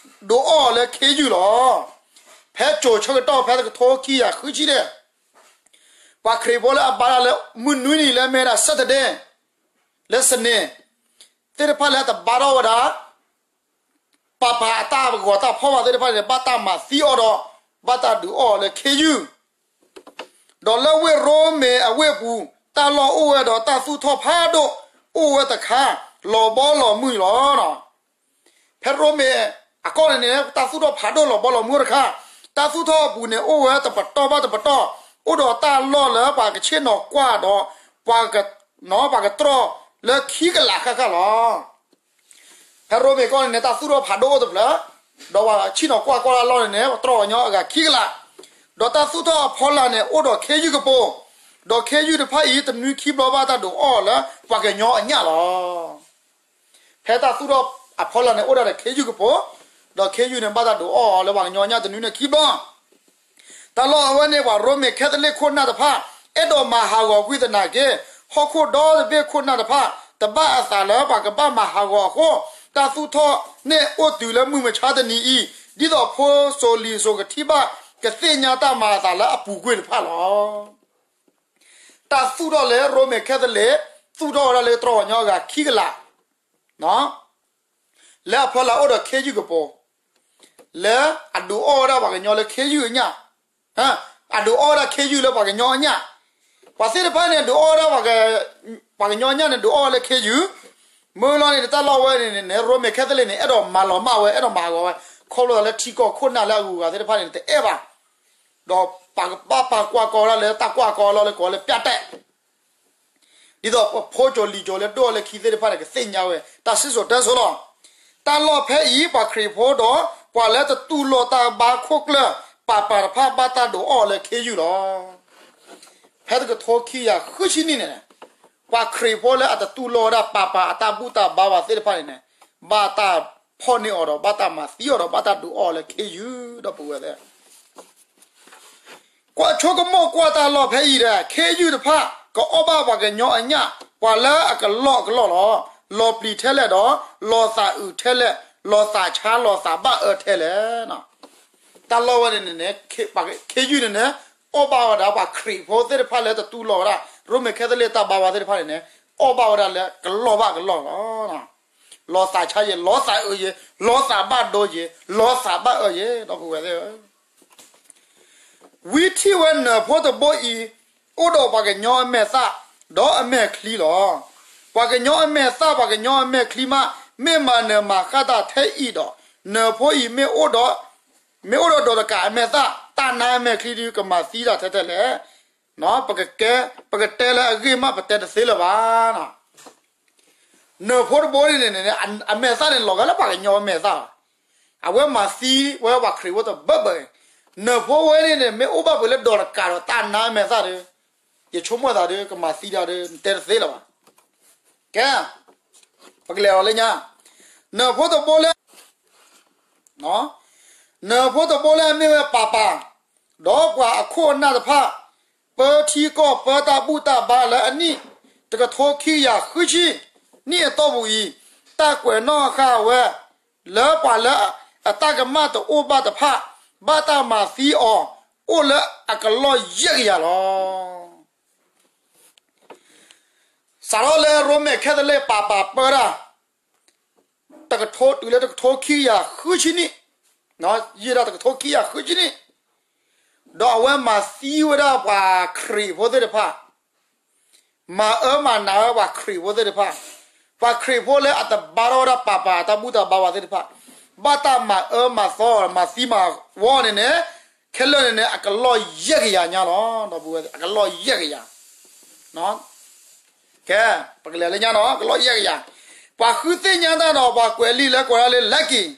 ဒုးအီၣ်အီၤလၢခ့ယုၢ်လီၤ. ဖဲကိၤဆၢကတီၢ်ဖဲတကထိခံကယၤဃုဆံန့ၣ် ပှၤခရံာ်ဖိလၢအဘါတၢ်လၢမုၢ်နွံနံၤလၢမ့ၢ်ဝဲဒၣ် Saturday လၢ စနေ သ့ၣ်တဖၣ်လၢတဘါထီၣ်ဝဲဒၣ် ပှၤပၤအတၢ်ဂီၤတၢ်ဖီၣ်ဘၣ်သ့ၣ်တဖၣ်န့ၣ် ဘၣ်တၢ်မၤသံအီၤဒီး ဘၣ်တၢ်ဒုးအီၣ်အီၤလၢခ့ယုၢ်, ဒီးလၢဝ့ၢ်ရိမ့ၤအဝ့ၢ်ပူၤ တၢ်လီၢ်အိၣ်ဝဲဒီးတၢ်သူၣ်ထီၣ်ဖးဒိၣ်အိၣ်ဝဲတခါ လီၤဘီလီၤမုၢ်လီၤ. ဖဲရိမ့ၤအကီၢ်န့ၣ်န့ၣ် တၢ်သူၣ်ထီၣ်ဖးဒိၣ်လီၤဘီလီၤမုၢ်တခါ, တၢ်သူၣ်ထီၣ်အပူၤန့ၣ် အိၣ်ဝဲတပတီၢ်ဘၣ်တပတီၢ်, အိၣ်ဒီးတၢ်လီၢ်လၢပှၤကဆ့ၣ်နီၤကွၢ်ဒီး ပှၤက ပှၤကတြီၢ်လၢခံကလးဃၣ်ဃၣ်လီၤ. ဖဲရိမ့ၤကီၢ်န့ၣ်န့ၣ် တၢ်သူၣ်ထီၣ်ဖးဒိၣ်အိၣ်တဖျၢၣ်, ဒီးပှၤဆ့ၣ်နီၤကွၢ်ကွၢ်တၢ်လီၢ်န့ၣ်န့ၣ် တြီၢ်ပှၤကညီအဂၤခံကလး, ဒီးတၢ်သူၣ်ထီၣ်အဖီလာ်န့ၣ် အိၣ်ဒီးခ့ယုၢ်ကပိာ်, ဒီးခ့ယုၢ်တဖၣ်အံၤ တနွံခံဘျီဘၣ်တၢ်ဒုးအီၣ်အီၤလၢပှၤကညီအညၣ်လီၤ. ဖဲတၢ်သူၣ်ထီၣ်အဖီလာ်န့ၣ် အိၣ်ဒၣ်ဒီးခ့ယုၢ်ကပိာ်, ဒီးခ့ယုၢ်န့ၣ် ဘၣ်တၢ်ဒုးအီၣ်အီၤလၢပှၤကညီအညၣ်တနွံန့ၣ်ခံဘျီ တၢ်လီၢ်အဝဲန့ၣ် ပှၤရိမ့ၤခဲသလ့ၣ်ခိၣ်နၢ်တဖၣ် အဲၣ်ဒိးမၤဟးဂီၤကွံာ်သနာ်က့, ဟီၣ်ခိၣ်ဒီတဘ့ၣ်ခိၣ်နၢ်တဖၣ် တဘၣ်အသးလၢပှၤကဘၣ်မၤဟးဂီၤအဃိ, တၢ်သူၣ်ထီၣ်န့ၣ်အိၣ်တုၤလၢမုၢ်မဆါတနံၤအံၤ, ဒ်သိးဖိစိၤလံၤစိၤကထံၣ်ဘၣ် ကသ့ၣ်ညါတၢ်မၤအသးလၢအပူၤကွံာ်တဖၣ်လီၤ. တၢ်သူၣ်ထီၣ်လၢရိမ့ၤခဲသလ့ၣ် သူၣ်ထီၣ်ဝဲဒၣ်လၢတြီၢ်ပှၤကညီအဂၤခံကလး လၢအဖီလာ်အိၣ်ဒီးခ့ယုၢ်ကပိာ်, လၢအဒုးအီၣ်ဝဲဒၣ်ပှၤကညီလၢခ့ယုၢ်အညၣ်, အဒုးအီၣ်ဝဲဒၣ်ခ့ယုၢ်လၢပှၤကညီအညၣ်, ပှၤသ့ၣ်တဖၣ်န့ၣ် ဒုးအီၣ်ဝဲဒၣ် ပှၤကညီညၣ်န့ၣ် ဒုးအီၣ်ဝဲလၢခ့ယုၢ်, မ့ၢ်လီၤန့ၣ် တၢ်လီၢ်ဝဲန့ၣ်န့ၣ် ရိမ့ၤခဲသလ့ၣ်န့ၣ် အဲၣ်ဒိးမၤလီၤမၢ်ဝဲ အဲၣ်ဒိးမၤဟးဂီၤဝဲ ခီဖျိလၢထံကီၢ်ခိၣ်နၢ်လၢအဂုၤအဂၤသ့ၣ်တဖၣ်န့ၣ် တအဲၣ်ဘၣ်, ဒီးပှၤကဘၣ်ပာ်ကွၢ်ကီဝဲဒၣ်လၢတၢ်ကွၢ်ကီလီၤလၢကိးလၢပျၢ်တဲာ် ဒ်သိးပဖိကၠိၤလံၤကၠိၤလၢဒိၣ်အီၤလၢခံသ့ၣ်တဖၣ်န့ၣ် ကသ့ၣ်ညါဝဲ တၢ်စံၣ်စိၤတဲစိၤလီၤ. တၢ်လီၢ်ဖဲအံၤ ပှၤခရံာ်ဖိဒီး ပှၤလၢတတူၢ်လိာ်တၢ်ဘါခိၣ်ကျၢၢ် ပၤပၤတဖၣ် ဘၣ်တၢ်ဒုးအီၣ်လၢခ့ယုၢ်လီၤ. ဖဲတကထိခံကယၤဃုဆံနံၣ်န့ၣ် ပှၤခရံာ်ဖိလၢအတတူၢ်လိာ်ဝဲဒၣ်ပၤပၤအတၢ်ဘူၣ်တၢ်ဘါဘၣ်သ့ၣ်တဖၣ်န့ၣ်န့ၣ် ဘၣ်တၢ်ဖီၣ်န့ၢ်အီၤဒီး ဘၣ်တၢ်မၤသံအီၤဒီး ဘၣ်တၢ်ဒုးအီၣ်လၢခ့ယုၢ်ဒီးပဝဲသ့ၣ် ကွၢ်ဆိကမိၣ်ကွၢ်တၢ်လီၢ်ဖဲအံၤဒီး ခ့ယုၢ်တဖၣ် ကအီၣ်ဘၣ်ပှၤကညီအညၣ် ပှၤလၢအကလီၢ်အကလီၢ်လီၤ. လီၤပျံၤထဲလဲၣ်ဒီး လီၤသးအုးထဲလဲၣ်, လီၤသးဆါလီၤသးဘၣ်အၢထဲလဲၣ်. တၢ်လီၢ်ဝဲန့ၣ်န့ၣ် ခ့ယုၢ်န့ၣ်န့ၣ် အီၣ်ဘၣ်ဝဲဒၣ်ပှၤခရံာ်ဖိသ့ၣ်တဖၣ်လၢတတူၢ်လိာ်ဝဲဒၣ် ရိမ့ၤခဲသလ့ၣ်တၢ်ဘါဝါသ့ၣ်တဖၣ်န့ၣ်န့ၣ် အီၣ်ဘၣ်ဝဲဒၣ်လၢကလီၢ်ဘၣ်ကလီၢ်လီၤ. လီၤသးဆါယဲ, လီၤသးအုးယဲ, လီၤသးဘၣ်ဒိယဲ, လီၤသးဘၣ်အၢယဲ, ဒီပုၢ်ဝဲၢ်သ့ၣ်ဧၢ, ဝံထံၣ်ဝဲနၢၤဖိတဘိအံၤ အိၣ်ဒီးပှၤကညီအမဲာ်သၣ် ဒီးအမဲာ်ချံလီၤ. ပှၤကညီအမဲာ်သၣ် ပှၤကညီအမဲာ်ချံမး မ့ၢ်မၤနၢၤမၤဃၣ်တၢ်ထဲအံၤဒီး နၢၤဖိအံၤ မ့ၢ်အိၣ်ဒီးဒီးတကးအမဲာ်သၣ် တၢ်နါအမဲာ်ချံဒုး ကမၤသံတၢ်ထဲထဲလဲၣ်. ပကတဲလၢအဂ့ၢ်မး ပတဲတသ့လၢၤဘၣ်. နၢၤဖိတဘိန့ၣ်န့ၣ် အမဲာ်သၣ်န့ၣ် လီၤဂာ်လၢပှၤကညီအမဲာ်သၣ်လီၤ. အဝဲမၤသံဝဲပှၤခရံာ်ဖိတဘၢဘၢ, နၢၤဖိဝဲန့ၣ်န့ၣ် မ့ၢ်အိၣ်ဘၣ်ပှၤလၢဒီးတကးဒီးတၢ်နါအမဲာ်သၣ်ဒီး ယဆိကမိၣ်သးဒီး ကမၤသံတၢ်ဒီး နတဲတသ့လၢၤဘၣ်. ကဲ, ပကလဲၤအီၤလၢညါ, နၢၤဖိတဘိလၢ နၢၤဖိတဘိလၢအမ့ၢ်ဝဲပၤပၤ, ဒီးပှၤအခိၣ်အနၢ်တဖၣ် ပၢထံကီၢ်ပၢတၢ်ဘူၣ်တၢ်ဘါလၢအနံၣ် တကထိခံကယၤဃုဆံနံၣ်အတီၢ်ပူၤအံၤ, တၢ်ကွဲးနီၣ်ဃာ်ဝဲ လၢပှၤလၢအတၢ်ကမၣ်တအိၣ်ဘၣ်တဖၣ် ဘၣ်တၢ်မၤသံအီၤ အိၣ်လၢအကလီၢ်ယဲၢ်ကယၤလီၤ. စးထီၣ်လၢရိမ့ၤခဲသလ့ၣ်ပၤပၤပၢတၢ် တကထိတုၤလၢတကထိခံကယၤဃုဆံနံၣ်, ယံာ်ဒၣ်တကထိခံကယၤဃုဆံနံၣ်, ဒီးအဝဲမၤသံဝဲဒၣ်ပှၤခရံာ်ဖိသ့ၣ်တဖၣ်, မၤအၢမၤနးဝဲပှၤခရံာ်ဖိသ့ၣ်တဖၣ်, ပှၤခရံာ်ဖိလၢအတဘါထီၣ်ဝဲဒၣ်ပၤပၤအတၢ်ဘူၣ်တၢ်ဘါဝဲသ့ၣ်တဖၣ်, ဘၣ်တၢ်မၤအၢမၤသီ မၤသံမၤဝီန့ၣ်န့ၣ်, ခဲလၢာ်န့ၣ်န့ၣ် အကလီၢ်ယဲၢ်ကယၤညါလီၤ. ဒီပုၢ်ဝဲၢ် အကလီၢ်ယဲၢ်ကယၤ ကဲ, ပကလဲၤလၢညါနီၤ ကလီၢ်ယဲၢ်ကယၤ, ပှၤဃုသ့ၣ်ညါတၢ်ဒီးပှၤကွဲးလံာ်လၢကိးဒၣ်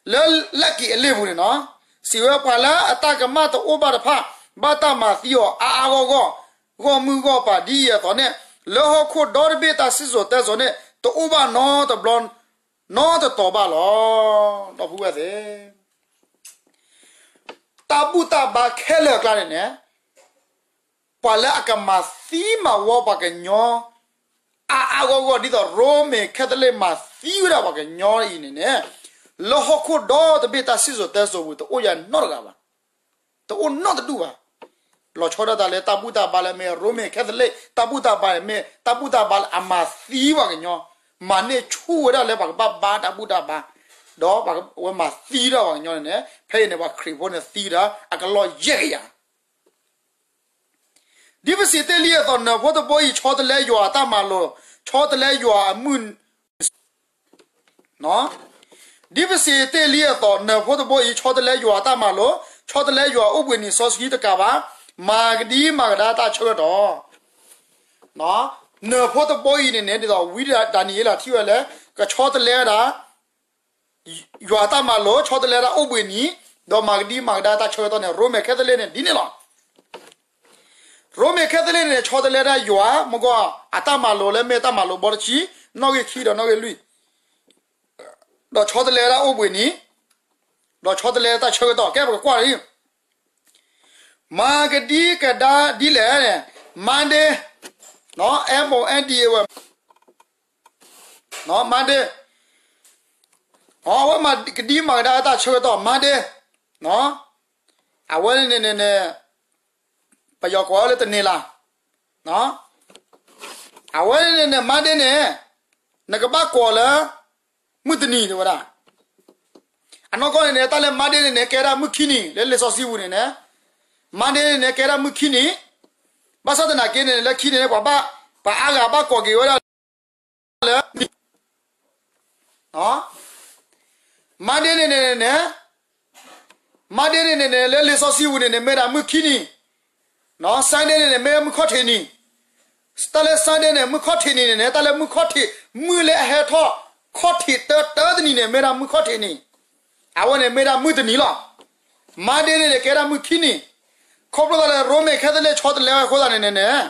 လၢ လၢက့ၤအလ့ၣ်ပူၤန့ၣ်နီၤ, စံးဝဲပှၤလၢအတၢ်ကမၣ်တအိၣ်ဘၣ်တဖၣ် ဘၣ်တၢ်မၤသံအီၤအါအါဂီၢ်ဂီၢ်, ဂီၢ်မုၢ်ဂီၢ်ပၤဒ်အံၤအသိးန့ၣ်, လၢဟီၣ်ခိၣ်ဒီတဘ့ၣ်တၢ်စံၣ်စိၤတဲစိၤန့ၣ် တအိၣ်ဘၣ်နီတဘျီ နီတတီၤဘၣ်လီၤ. ဒီပုၢ်ဝဲၢ်သ့ၣ် တၢ်ဘူၣ်တၢ်ဘါခဲလၢာ်အကျါန့ၣ်န့ၣ်, ပှၤလၢအကမၤသံမၤဝီပှၤကညီ အါအါဂီၢ်ဂီၢ် ဒ်သိးရိမ့ၤခဲသလ့ၣ်မၤသံဝဲဒၣ်ပှၤကညီအံၤန့ၣ်န့ၣ်, လၢဟီၣ်ခိၣ်ဒီတဘ့ၣ်တၢ်စံၣ်စိၤတဲစိၤပူၤ တအိၣ်ယၤနီတဂၤဘၣ်, တအိၣ်နီတဒူၣ်ဘၣ်. လီၤဆီဒၣ်တၢ်လၢတၢ်ဘူၣ်တၢ်ဘါလၢမ့ၢ်ရိမ့ၤခဲသလ့ၣ် တၢ်ဘူၣ်တၢ်ဘါန့ၣ် မ့ၢ်တၢ်ဘူၣ်တၢ်ဘါလၢအမၤသံပှၤကညီ, မၤန့ၢ်ဆူၣ်ဝဲဒၣ်လၢပှၤကဘၣ်ဘါတၢ်ဘူၣ်တၢ်ဘါ, ဒီးပှၤဝဲမၤသံဒၣ်ပှၤကညီန့ၣ်န့ၣ်, ဖဲအံၤန့ၣ် ပှၤခရံာ်ဖိန့ၣ်သံဒၣ် အကလီၢ်ယဲၢ်ကယၤ ဒ်ပစံးတ့ၢ်လံအသိး နၢၤဖိတဘိအံၤ ဆီတလဲယွၤအတၢ်မၤလိာ်, ဆီတလဲယွၤအမုၢ်, ဒ်ပစံးတ့ၢ်လံအသိး နၢၤဖိတဘိအံၤ ဆီတလဲယွၤအတၢ်မၤလိာ်, ဆီတလဲယွၤအအိၣ်ဘှံးနံၤစီဆှံတကးဘၣ်, မၤကဒံမၤကဒါတၢ်ဆၢကတီၢ်, နၢၤဖိတဘိအံၤန့ၣ်န့ၣ် ဒ်သိးဝံဒၤနံးယ့လးထံၣ်ဝဲလၢ ကဆီတလဲဝဲဒၣ် ယွၤအတၢ်မၤလိာ် ဆီတလဲဒၣ်အိၣ်ဘှံးနံၤ, ဒီးမၤကဒံမၤကဒါတၢ်ဆၢကတီၢ်န့ၣ် ရိမ့ၤခဲသလ့ၣ်န့ၣ် ဒ်န့ၣ်လီၤ. ရိမ့ၤခဲသလ့ၣ်န့ၣ် ဆီတလဲဒၣ်ယွၤ မ့ၢ်ဂ့ၤ အတၢ်မၤလိာ်လၢမ့ၢ်တၢ်မၤလိာ်ဘီတဆံ, နီၣ်ဂံၢ်ခံဒီးနီၣ်ဂံၢ်လွံၢ်, ဒီးဆီတလဲဒၣ်အိၣ်ဘှံးနံၤ, ဒီးဆီတလဲတၢ်ဆၢကတီၢ် ကဲပကကွၢ်လံ မၤကဒံကဒါဒ်လဲၣ်န့ၣ်, Monday, M O N D A Y, Monday, အဝဲမၤကဒံမၤကဒါတၢ်ဆၢကတီၢ် Monday, အဝဲန့ၣ်န့ၣ်န့ၣ် ပယီၤကိးဝဲလၢတနံၤလါ, အဝဲန့ၣ်န့ၣ် Monday န့ၣ် နကဘၣ်ကိးလၢ မုၢ်တနံၤတဲဝဲဒၣ်. အနီၢ်ကီၢ်န့ၣ်န့ၣ် တၢ်လၢ Monday န့ၣ်န့ၣ် ကဲဒၣ်မုၢ်ခံနံၤ လၢလံာ်စီဆှံပူၤန့ၣ်န့ၣ်, Monday န့ၣ်န့ၣ် ကဲဒၣ်မုၢ်ခံနံၤ, ဘၣ်ဆၣ်သနာ်က့န့ၣ် လၢခံန့ၣ် ပှၤဘၣ်, ပှၤအါဂၤဘၣ်ကိးက့ၤဝဲဒၣ်လၢ Monday န့ၣ်န့ၣ်န့ၣ်, Monday န့ၣ်န့ၣ်န့ၣ် လၢလံာ်စီဆှံပူၤန့ၣ်န့ၣ် မ့ၢ်ဒၣ်မုၢ်ခံနံၤ, Sunday န့ၣ်န့ၣ် မ့ၢ်မုၢ်ခီၣ်ထံးနံၤ, တၢ်လၢ Sunday န့ၣ် မုၢ်ခီၣ်ထံးနံၤန့ၣ်န့ၣ် တၢ်လၢမုၢ်ခီၣ်ထံး, မုၢ်လၢအဟဲထီၣ်ခီၣ်ထံးတၢတၢတနံၤန့ၣ် မ့ၢ်ဒၣ်မုၢ်ခီၣ်ထံးနံၤ, အဝဲန့ၣ်မ့ၢ်ဒၣ်မုၢ်တနံၤလီၤ. Monday န့ၣ်န့ၣ် ကဲဒၣ်မုၢ်ခံနံၤ, ခီဖျိလၢ Roman Catholic ဆီတလဲဝဲအဃိသတးန့ၣ်န့ၣ်န့ၣ်,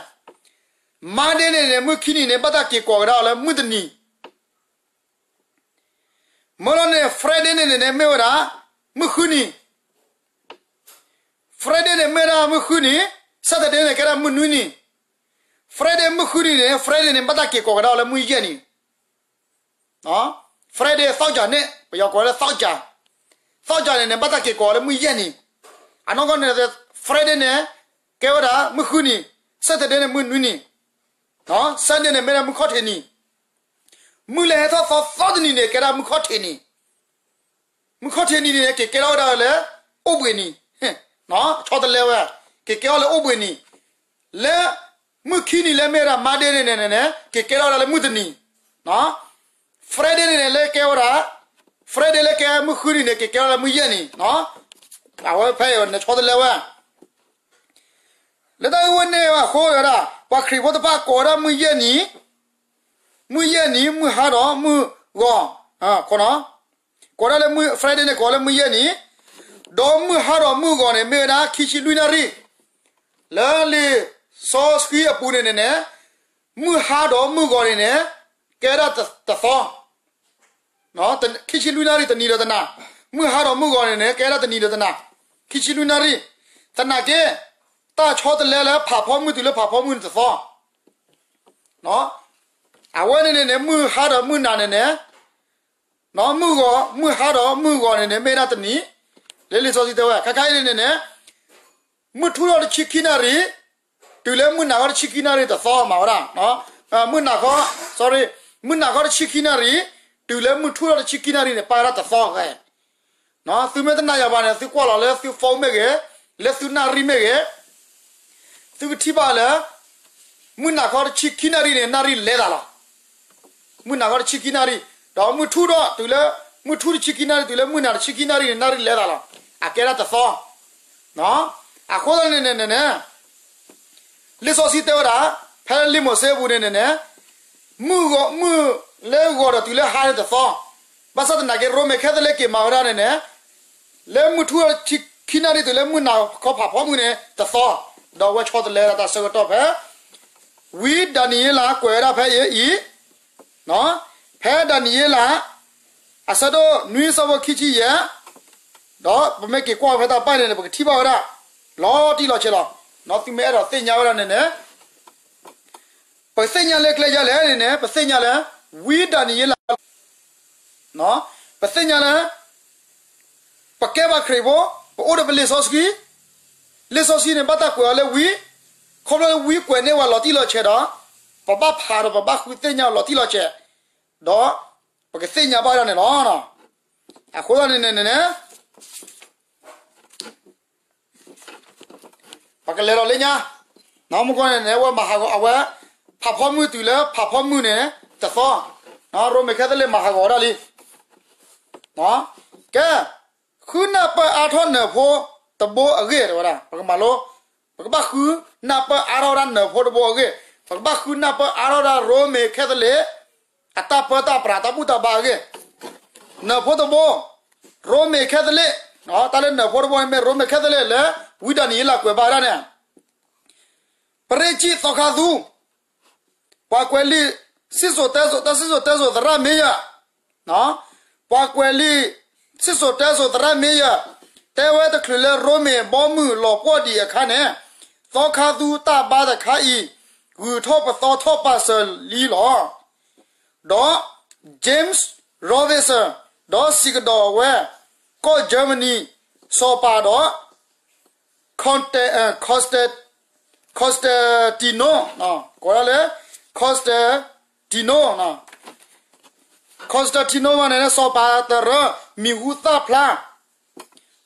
Monday န့ၣ်န့ၣ် မုၢ်ခံနံၤန့ၣ် ဘၣ်တၢ်က့ၤကိးကဒါအီၤလၢမုၢ်တနံၤ မ့ၢ်လီၤန့ၣ် Friday န့ၣ်န့ၣ်န့ၣ် မ့ၢ်ဝဲဒၣ် မုၢ်ဃုနံၤ, Friday န့ၣ် မ့ၢ်ဒၣ်မုၢ်ဃုနံၤ, Saturday န့ၣ် ကဲဒၣ်မုၢ်နွံနံၤ, Friday မုၢ်ဃုနံၤန့ၣ် Friday န့ၣ် ဘၣ်တၢ်က့ၤကိးကဒါအီၤလၢမုၢ်ယဲၢ်နံၤ, Friday သောကြာန့ၣ် ပယီၤကိးလၢ သောကြာ, သောကြာန့ၣ်န့ၣ် ဘၣ်တၢ်က့ၤကိးလၢမုၢ်ယဲၢ်နံၤ, အနီၢ်ကီၢ်န့ၣ် Friday န့ၣ် ကဲဝဲဒၣ်မုၢ်ဃုနံၤ, Saturday န့ၣ် မုၢ်နွံနံၤ, Sunday န့ၣ် မ့ၢ်ဒၣ်မုၢ်ခီၣ်ထံးနံၤ, မုၢ်လၢဟဲထီၣ်သီသီတနံၤန့ၣ် ကဲဒၣ်မုၢ်ခီၣ်ထံးနံၤ, မုၢ်ခီၣ်ထံးနံၤန့ၣ် က့ၤကဲထီၣ်ဝဲဒၣ်လၢ အိၣ်ဘှံးနံၤ, ဆီတလဲဝဲ, က့ၤကဲထီၣ်လၢအိၣ်ဘှံးနံၤ, လၢ မုၢ်ခံနံၤလၢမ့ၢ်ဝဲဒၣ် Monday န့ၣ်န့ၣ်န့ၣ် က့ၤကဲထီၣ်ဝဲဒၣ်လၢမုၢ်တနံၤ, Friday န့ၣ်န့ၣ် လၢကဲဝဲဒၣ်, Friday လၢကဲမုၢ်ဃုနံၤန့ၣ် က့ၤကဲထီၣ်လၢမုၢ်ယဲၢ်နံၤ, အဝဲဖဲအံၤန့ၣ် ဆီတလဲဝဲ လၢတၢ်ဂ့ၢ်ဝဲန့ၣ်အဃိဝဲဒၣ် ပှၤခရံာ်ဖိတဖၣ်ကိးဝဲဒၣ်မုၢ်ယဲၢ်နံၤ, မုၢ်ယဲၢ်နံၤ မုၢ်ဟါဒီးမုၢ်ဂီၤ, ကိးဒၣ်လၢ Friday န့ၣ် ကိးလၢမုၢ်ယဲၢ်နံၤ, ဒီးမုၢ်ဟါဒီးမုၢ်ဂီၤန့ၣ် မ့ၢ်ဝဲဒၣ်ခံဆံလွံၢ်နၣ်ရံၣ်, လၢလံာ်စီဆှံအပူၤန့ၣ်န့ၣ်န့ၣ်, မုၢ်ဟါဒီးမုၢ်ဂီၤန့ၣ်န့ၣ် ကဲဒၣ်တသီ ခံဆံလွံၢ်နၣ်ရံၣ်တနံၤဒီးတနၤ, မုၢ်ဟါဒီးမုၢ်ဂီၤန့ၣ်န့ၣ် ကဲဒၣ်တနံၤဒီးတနၤ, ခံဆံလွံၢ်နၣ်ရံၣ်, သနာ်က့ တၢ်ဆီတလဲလၢဖးဖီမုၢ်တုၤလၢဖးဖီမုၢ်န့ၣ်တသီ, အဝဲန့ၣ်န့ၣ်န့ၣ် မုၢ်ဟါဒီးမုၢ်နၤန့ၣ်န့ၣ်, မုၢ်ဂီၤ, မုၢ်ဟါဒီးမုၢ်ဂီၤန့ၣ်န့ၣ် မ့ၢ်ဒၣ်တနံၤ, လၢလံာ်စီဆှံတဲဝဲ ခဲခါအံၤန့ၣ်န့ၣ်န့ၣ် မုၢ်ထူၣ်ထီၣ်တဆံခံနၣ်ရံၣ်, တုၤလၢမုၢ်နၤခီတဆံခံနၣ်ရံၣ်တသီမၤဝဲဒၣ်, မုၢ်နၤခီ, sorry, မုၢ်နၤခီတဆံခံနၣ်ရံၣ်, တုၤလၢမုၢ်ထူၣ်ထီၣ်တဆံခံနၣ်ရံၣ်န့ၣ် ပာ်ဝဲဒၣ်တသီဃဲ, သုမ့ၢ်တနာ်ယၤဘၣ်န့ၣ် သုကွၢ်လီၤလၢသု phone မ့ၢ်ဂ့ၤ, လၢသုနၣ်ရံၣ်မ့ၢ်ဂ့ၤ, သုကထံၣ်ဘၣ်လၢ မုၢ်နၤခီတဆံခံနၣ်ရံၣ်န့ၣ် နၣ်ရံၣ်လဲၤသးလီၤ. မုၢ်နၤခီတဆံခံနၣ်ရံၣ်, ဒီးမုၢ်ထူၣ်ထီၣ်တုၤလၢ, မုၢ်ထူၣ်တဆံခံနၣ်ရံၣ် တုၤလၢမုၢ်နၤတဆံခံနၣ်ရံၣ်န့ၣ် နၣ်ရံၣ်လဲၤသးလီၤ. အကဲဒၣ်တသီ, အဃိသတးန့ၣ်န့ၣ်န့ၣ်န့ၣ် လံာ်စီဆှံတဲဝဲဒၣ်, ဖဲလံာ်မိၤၡ့အပူၤန့ၣ်န့ၣ်န့ၣ်, မုၢ်ဂီၤ, မုၢ်လၢဂီၤဒီးတုၤလၢဟါန့ၣ်တသီ, ဘၣ်ဆၣ်သနာ်က့ ရိမ့ၤခဲသလ့းက့ၤမၤဝဲဒၣ်န့ၣ်န့ၣ်, လၢမုၢ်ထူၣ်ခံနၣ်ရံၣ်တုၤလၢမုၢ်နၤခီဖးဖီမုၢ်န့ၣ်တသီ, ဒီးအဝဲဆီတလဲဝဲဒၣ်တၢ်ဆၢကတီၢ်ဖဲ ဝံဒၤနံးယ့လးကွဲးဝဲဒၣ်ဖဲအံၤအံၤ, ဖဲဒၤနံးယ့လး အဆၢဒိၣ်နွံဆၢဖိခံဆံယဲၢ်, ဒီးပမ့ၢ်က့ၤကွၢ်ဖဲတၢ်ပာ်န့ၣ်န့ၣ် ပကထံၣ်ဘၣ်ဝဲဒၣ် လီၤတံၢ်လီၤဆဲးလီၤ. သုမ့ၢ်အဲၣ်ဒိးသ့ၣ်ညါဝဲဒၣ်န့ၣ်န့ၣ်, ပသ့ၣ်ညါလၢကျဲယဲလဲၣ်န့ၣ်န့ၣ် ပသ့ၣ်ညါလၢ ဝံဒၤနံးယ့လး ပသ့ၣ်ညါလၢ ပကဲဘၣ်ခရံာ်ဖိ, ပအိၣ်ဒီးပလံာ်စီဆှံ, လံာ်စီဆှံန့ၣ် ဘၣ်တၢ်ကွဲးအီၤလၢဝံ, ခီဖျိလၢဝံကွဲးန့ၢ်ဝဲလီၤတံၢ်လီၤဆဲးဒီး, ပဘၣ်ဖးဒီးပဘၣ်ဃုသ့ၣ်ညါအီၤလီၤတံၢ်လီၤဆဲး, ဒီးပကသ့ၣ်ညါဘၣ်ဝဲဒၣ်န့ၣ်လီၤ. အဃိသတးန့ၣ်န့ၣ်န့ၣ် ပကလဲၤဒီးလၢညါ, မုၢ်ကီၢ်န့ၣ်န့ၣ် အဝဲမၤဟးဂီၤအဝဲ, ဖးဖီမုၢ်တုၤလၢဖးဖီမုၢ်န့ၣ်တသီ, ရိမ့ၤခဲသလ့းမၤဟးဂီၤဝဲဒၣ်လံ. ကဲ, ဃုနၢ်ပၢၢ်အါထီၣ်နၢၤဖိတဘိအဂ့ၢ် တဲဝဲဒၣ်, ပကမၤလိ, ပကဘၣ်ဃုနၢ်ပၢၢ်အါထီၣ်ဝဲဒၣ်နၢၤဖိတဘိအဂ့ၢ်, ပကဘၣ်ဃုနၢ်ပၢၢ်အါထီၣ်ဝဲဒၣ်ရိမ့ၤခဲသလ့း အတၢ်ပၢတၢ်ပြးတၢ်ဘူၣ်တၢ်ဘါအဂ့ၢ်, နၢၤဖိတဘိ, ရိမ့ၤခဲသလ့း, တၢ်လၢနၢၤဖိတဘိန့ၣ်မ့ၢ်ရိမ့ၤခဲသလ့းလၢ ဝံဒၤနံးယ့လးကွဲးဘၣ်ဝဲဒၣ်န့ၣ်, ပရ့ၣ်ကံၣ်သီခါသူ ပှၤကွဲးလံာ်စံၣ်စိၤတဲစိၤ, တၢ်စံၣ်စိၤတဲစိၤသရၣ်မ့ယၢၢ်, ပှၤကွဲးလံာ်စံၣ်စိၤတဲစိၤသရၣ်မ့ယၢၢ်, တဲဝဲတချုးလၢရိမ့ၤဘီမုၢ်လီၤပှီၢ်ဒံးအခါန့ၣ်, သီခါသူတၢ်ဘါတခါအံၤ ဂုၤထီၣ်ပသီထီၣ်ပာ်စၢၤလံလီၤ. ဒီး James Robinson ဒီးစံးကဒီးဝဲ, ကီၢ် Germany စီၤပၤဒီး Constantino, ကိးဒၣ်လၢ Constantino, Constantino မ့ၢ်န့ၣ် စီၤပၤတရၢ မံၤဟူသၣ်ဖျါ,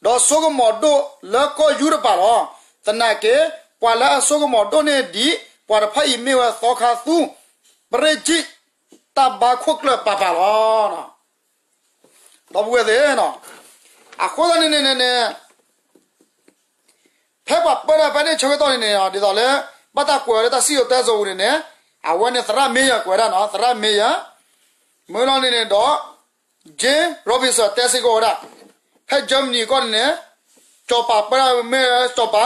ဒီးစိကမီၤဒိၣ်လၢကီၢ်ယူရပၤလီၤ. သနာ်က့ ပှၤလၢအစိကမီၤဒိၣ်န့ၢ်ဒံးပှၤတဖၣ်အံၤမ့ၢ်ဝဲသီခါသူ ပရ့ၣ်ကံၣ် တၢ်ဘါခိၣ်ကျၢၢ်ပၤပၤလီၤ. ဒီပုၢ်ဝဲၢ်သ့ၣ်, အဃိသတးန့ၣ်န့ၣ်န့ၣ် ဖဲပှၤပၢတၢ်ဖဲန့ၣ်ဆၢကတီၢ်န့ၣ်န့ၣ် ဒ်သိးလၢ ဘၣ်တၢ်ကွဲးအီၤလၢတၢ်စံၣ်စိၤတဲစိၤပူၤန့ၣ်န့ၣ် အဝဲန့ၣ်သရၣ်မ့ယၤ ကွဲးဒၣ်နီၤ သရၣ်မ့ယၤ, မ့ၢ်လီၤန့ၣ်န့ၣ်ဒီး James Robinson တဲစ့ၢ်ကီးဝဲဒၣ် ဖဲ Germany ကီၢ်န့ၣ်န့ၣ် စီၤပၤပၢတၢ်မ့ၢ်စီၤပၤ,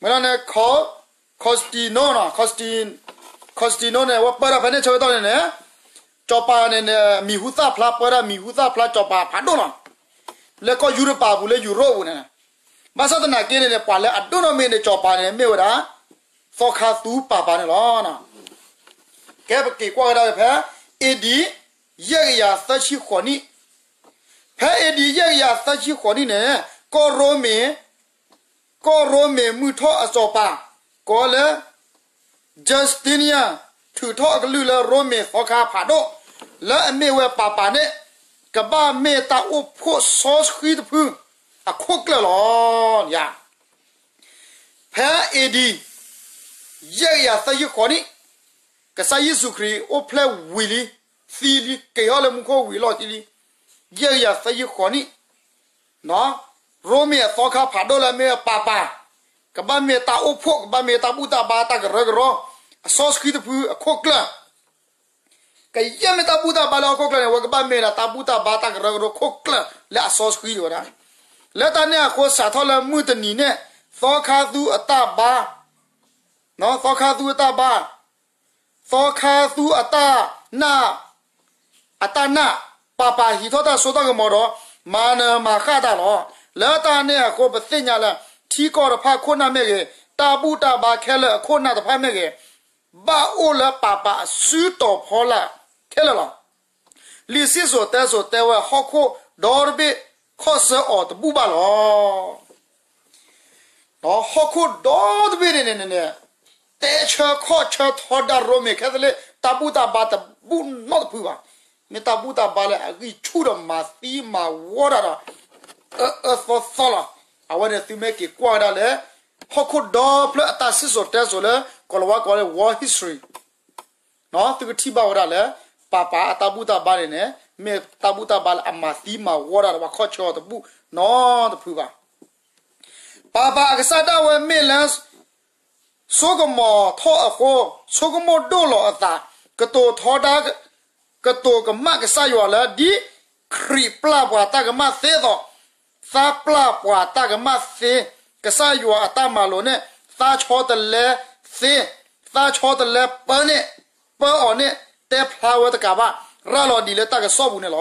မ့ၢ်လီၤန့ၣ် Constantino နီၤ Constantino န့ၣ် အဝဲပၢတၢ်ဖဲန့ၣ်ဆၢကတီၢ်န့ၣ်န့ၣ် စီၤပၤန့ၣ်န့ၣ် မံၤဟူသၣ်ဖျါ ပၢတၢ်မံၤဟူသၣ်ဖျါ စီၤပၤဖးဒိၣ်လီၤ. လၢကီၢ်ယူရပၤပူၤ လၢယူရိပူၤန့ၣ်, ဘၣ်ဆၣ်သနာ်က့န့ၣ်န့ၣ် ပှၤလၢအဒိၣ်နီၢ်မ့ၢ်န့ၣ် စီၤပၤန့ၣ် မ့ၢ်ဝဲဒၣ် သီခါသူပၤပၤန့ၣ်လီၤ. ကဲပက့ၤကွၢ်ကဒါဖဲ A.D. ယဲၢ်ကယၤသၢဆံဃိးနံၣ်, ဖဲ A.D. ယဲၢ်ကယၤသၢဆံဃိးနံၣ်န့ၣ် ကီၢ်ရိမ့ၤ ကီၢ်ရိမ့ၤမုၢ်ထီၣ်အစီၤပၤ ကိးလၢ Justinian ထုးထီၣ်အကလုၢ်လၢရိမ့ၤသီခါဖးဒိၣ် လၢအမ့ၢ်ဝဲပၤပၤန့ၣ် ကဘၣ်မ့ၢ်တၢ်အိၣ်ဖှိၣ်စီဆှံတဖု အခိၣ်ကျၢၢ်လီၤ. ဖဲ A.D. ယဲၢ်ကယၤသၢဆံဃိးနံၣ် ကစၢ်ယ့ၣ်ၡူးခရံာ်အိၣ်ဖျဲၣ်ဝံၤလံ, သံလံ, က့ၤထီၣ်လၢမူခိၣ်ဝံၤအလီၢ်ခံလံ, ယဲၢ်ကယၤသၢဆံဃိးနံၣ် ရိမ့ၤအသီခါဖးဒိၣ်လၢအမ့ၢ်ပၤပၤ ကဘၣ်မ့ၢ်တၢ်အိၣ်ဖှိၣ် ကဘၣ်မ့ၢ်တၢ်ဘူၣ်တၢ်ဘါတၢ်ကရၢကရိ အစီဆှံတဖုအခိၣ်ကျၢၢ်, ကယဲၢ်မ့ၢ်တၢ်ဘူၣ်တၢ်ဘါလၢဟီၣ်ခိၣ်ချၢန့ၣ် အဝဲကဘၣ်မ့ၢ်ဒၣ်တၢ်ဘူၣ်တၢ်ဘါတၢ်ကရၢကရိခိၣ်ကျၢၢ်လၢအစီဆှံတဝဲဒၣ်. လၢတၢ်န့ၣ်အဃိ စးထီၣ်လၢမုၢ်တနံၤန့ၣ် သီခါသူအတၢ်ဘါ သီခါသူအတၢ်ဘါ သီခါသူအတၢ်နာ် အတၢ်နာ် ပၤပၤဟံးထီၣ်တၢ်စိတၢ်ကမီၤဒီး မၤနၢၤမၤဃၣ်တၢ်လီၤ. လၢတၢ်န့ၣ်အဃိ ပသ့ၣ်ညါလၢ ထံကီၢ်တဖၣ်ခိၣ်နၢ်မ့ၢ်ဂ့ၤ, တၢ်ဘူၣ်တၢ်ဘါခဲလၢာ်အခိၣ်နၢ်တဖၣ်မ့ၢ်ဂ့ၤ, ဘၣ်အိၣ်လၢပၤပၤအစုတီၤဖီလာ်ခဲလၢာ်လီၤ. လံာ်စံၣ်စိၤတဲစိၤတဲဝဲ ဟီၣ်ခိၣ်ဒီတဘ့ၣ်ခီၣ်ဆၢအီၤတဘူၣ်ဘၣ်လီၤ. ဒီးဟီၣ်ခိၣ်ဒီတဘ့ၣ်န့ၣ်န့ၣ်န့ၣ် တဲဆၢခီၣ်ဆၢထီဒါရိမ့ၤခဲသလ့ၣ် တၢ်ဘူၣ်တၢ်ဘါတဘူၣ်နီတဖုဘၣ်. မ့ၢ်တၢ်ဘူၣ်တၢ်ဘါလၢအဂံၢ်ဆူၣ်ဒီးမၤသံမၤဝီတၢ်ဒီး အၢအၢသီသီလီၤ. အဝဲန့ၣ်သုမ့ၢ်က့ၤကွၢ်ကဒါလၢ ဟီၣ်ခိၣ်ဒီဖျၢၣ်အတၢ်စံၣ်စိၤတဲစိၤလၢ ကိၤလၤဝါကိးလၢ world history သုကထံၣ်ဘၣ်ဝဲဒၣ်လၢ ပၤပၤအတၢ်ဘူၣ်တၢ်ဘါန့ၣ်န့ၣ် မ့ၢ်တၢ်ဘူၣ်တၢ်ဘါလၢအမၤသံမၤဝီတၢ်ဒီးပှၤခီၣ်ဆၢအီၤတဘူၣ်နီတဖုဘၣ်. ပၤပၤအကစၢ်ဒၣ်ဝဲမ့ၢ်လၢ ဆိကမိၣ်ထီၣ်အဃိ ဆိကမိၣ်ဒိၣ်လီၤအသး ကတိၤထီဒါ ကတိၤကမၣ်ကစၢ်ယွၤလၢ ဒ်ခရံာ်ပျၢ်ပှၤတၢ်ကမၣ်သ့အသိး သးပျၢ်ပှၤတၢ်ကမၣ်သ့ ကစၢ်ယွၤအတၢ်မၤလိာ်န့ၣ် သးဆီတလဲသ့, သးဆီတလဲပၢန့ၣ် ပၢအီၤန့ၣ် တဲဖျါဝဲတကးဘၣ် ရၤလီၤဒ်လၢတၢ်ကစီၣ်ပူၤန့ၣ်လီ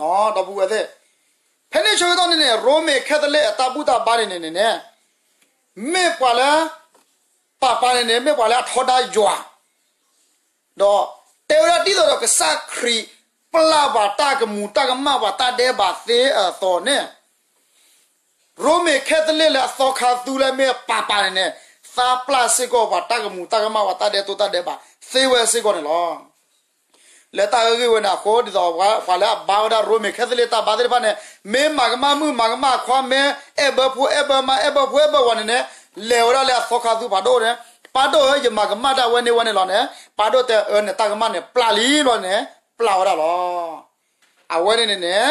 ၤ. ဒီပုၢ်ဝဲၢ်သ့ၣ်, ဖဲန့ၣ်ဆၢကတီၢ်န့ၣ်န့ၣ် ရိမ့ၤခဲသလ့ၣ်အတၢ်ဘူၣ်တၢ်ဘါန့ၣ်န့ၣ်န့ၣ် မ့ၢ်ပှၤလၢ ပၤပၤန့ၣ်န့ၣ် မ့ၢ်ပှၤလၢအထီဒါယွၤ ဒီးတဲဝဲဒၣ်ဒ်သိးဒီးကစၢ်ခရံာ် ပျၢ်ပှၤတၢ်ကမူၤတၢ်ကမၣ်ပှၤတၢ်ဒဲးဘးသ့အသိးန့ၣ် ရိမ့ၤခဲသလ့ၣ်လၢအသီခါသူလၢမ့ၢ်ပၤပၤန့ၣ်န့ၣ် သးပျၢ်စ့ၢ်ကီးပှၤတၢ်ကမူၤတၢ်ကမၣ်ပှၤတၢ်ဒဲးတိၢ်တၢ်ဒဲးဘးသ့ဝဲစ့ၢ်ကီးန့ၣ်လီၤ. လၢတၢ်အဂ့ၢ်ဝဲန့ၣ်အဃိ ဒ်သိးပှၤလၢအဘါဝဲဒၣ်ရိမ့ၤခဲသလ့ၣ်တၢ်ဘါသ့ၣ်တဖၣ်န့ၣ် မ့ၢ်မၤကမၣ်မုၣ်မၤကမၣ်ခွါ မ့ၢ်အဲၣ်ဘၢဖိအဲၣ်ဘၢမါ အဲၣ်ဘၢဖိအဲၣ်ဘၢဝၤန့ၣ်န့ၣ် လဲၤဝဲဒၣ်လၢအသီခါသူဖးဒိၣ်န့ၣ် ပၢ်ဒိၣ်ဧၢ ယမၤကမၣ်တၢ်ဝဲန့ၢ်ဝဲန့ၣ်လီၤန့ၣ် ပၢ်ဒိၣ်တဲအၢန့ၣ် တၢ်ကမၣ်န့ၣ်ပျၢ်လံလီၤန့ၣ် ပျၢ်ဝဲဒၣ်လီၤ. အဝဲန့ၣ်န့ၣ်န့ၣ်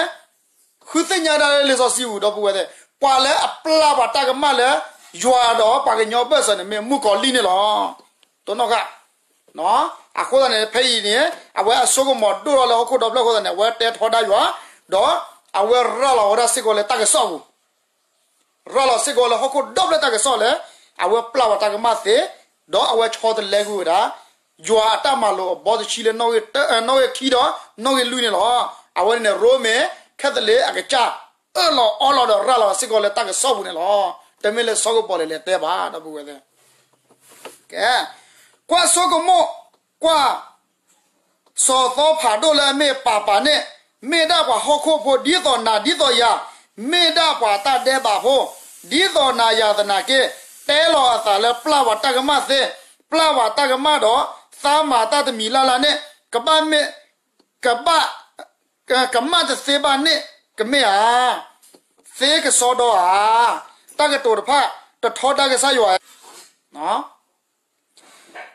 ဃုသ့ၣ်ညါဒၣ်လၢလံာ်စီဆှံပူၤ ဒီပုၢ်ဝဲၢ်သ့ၣ်, ပှၤလၢအပျၢ်ပှၤတၢ်ကမၣ်လၢ ယွၤဒီးပှၤကညီဘၢၣ်စၢၤန့ၣ် မ့ၢ်မုၣ်ကီၤလံၢ်န့ၣ်လီၤ. တိၢ်နီၣ်ဃာ် အဃိသတးန့ၣ် ဖဲအံၤန့ၣ် အဝဲအစိကမီၤဒိၣ်ထီၣ်လၢဟီၣ်ခိၣ်ဒီဖျၢၣ်အဃိသတးန့ၣ် အဝဲတဲထီဒါယွၤ, ဒီးအဝဲရၤလီၤဝဲဒၣ်စ့ၢ်ကီးလၢတၢ်ကစီၣ်ပူၤ ရၤလီၤစ့ၢ်ကီးလၢဟီၣ်ခိၣ်ဒီဖျၢၣ်တၢ်ကစီၣ်လၢ အဝဲပျၢ်ဝဲတၢ်ကမၣ်သ့, ဒီးအဝဲဆီတလဲကွံာ်ဝဲဒၣ် ယွၤအတၢ်မၤလိာ်အဘီတဆံလၢ နီၣ်ဂံၢ်ခံဒီးနီၣ်ဂံၢ်လွံၢ်န့ၣ်လီၤ. အဝဲန့ၣ်န့ၣ် ရိမ့ၤခဲသလ့ၣ်အကစၢ် အၢၣ်လီၤအီလီၤဒီးရၤလီၤစ့ၢ်ကီးလၢတၢ်ကစီၣ်ပူၤန့ၣ်လီၤ. တမ့ၢ်လၢစီၤကပီၤလဲၤလဲၤတဲဘၣ် ဒီပုၢ်ဝဲၢ်သ့ၣ် ကဲ ကွၢ်ဆိကမိၣ် ကွၢ် စီၤသီဖးဒိၣ်လၢအမ့ၢ်ပၤပၤန့ၣ် မ့ၢ်ဒၣ်ပှၤဟီၣ်ခိၣ်ဖိ ဒ်သိးနၤဒ်သိးယၤ, မ့ၢ်ဒၣ်ပှၤတၢ်ဒဲးဘးဖိ ဒ်သိးနၤယၤသနာ်က့, တဲလီၤအသးလၢပျၢ်ပှၤတၢ်ကမၣ်သ့, ပျၢ်ပှၤတၢ်ကမၣ်ဒီး သးမၤတၢ်တမံၤလၢ်လၢ်န့ၣ် ကဘၣ်မ့ၢ် ကဘၣ် ကမၣ်တသ့ဘၣ်န့ၣ် ကမ့ၢ်ဧါ. သ့ကစီဒီဧါ. တၢ်ကတိၤတဖၣ် တထီဒါကစၢ်ယွၤဧၢ,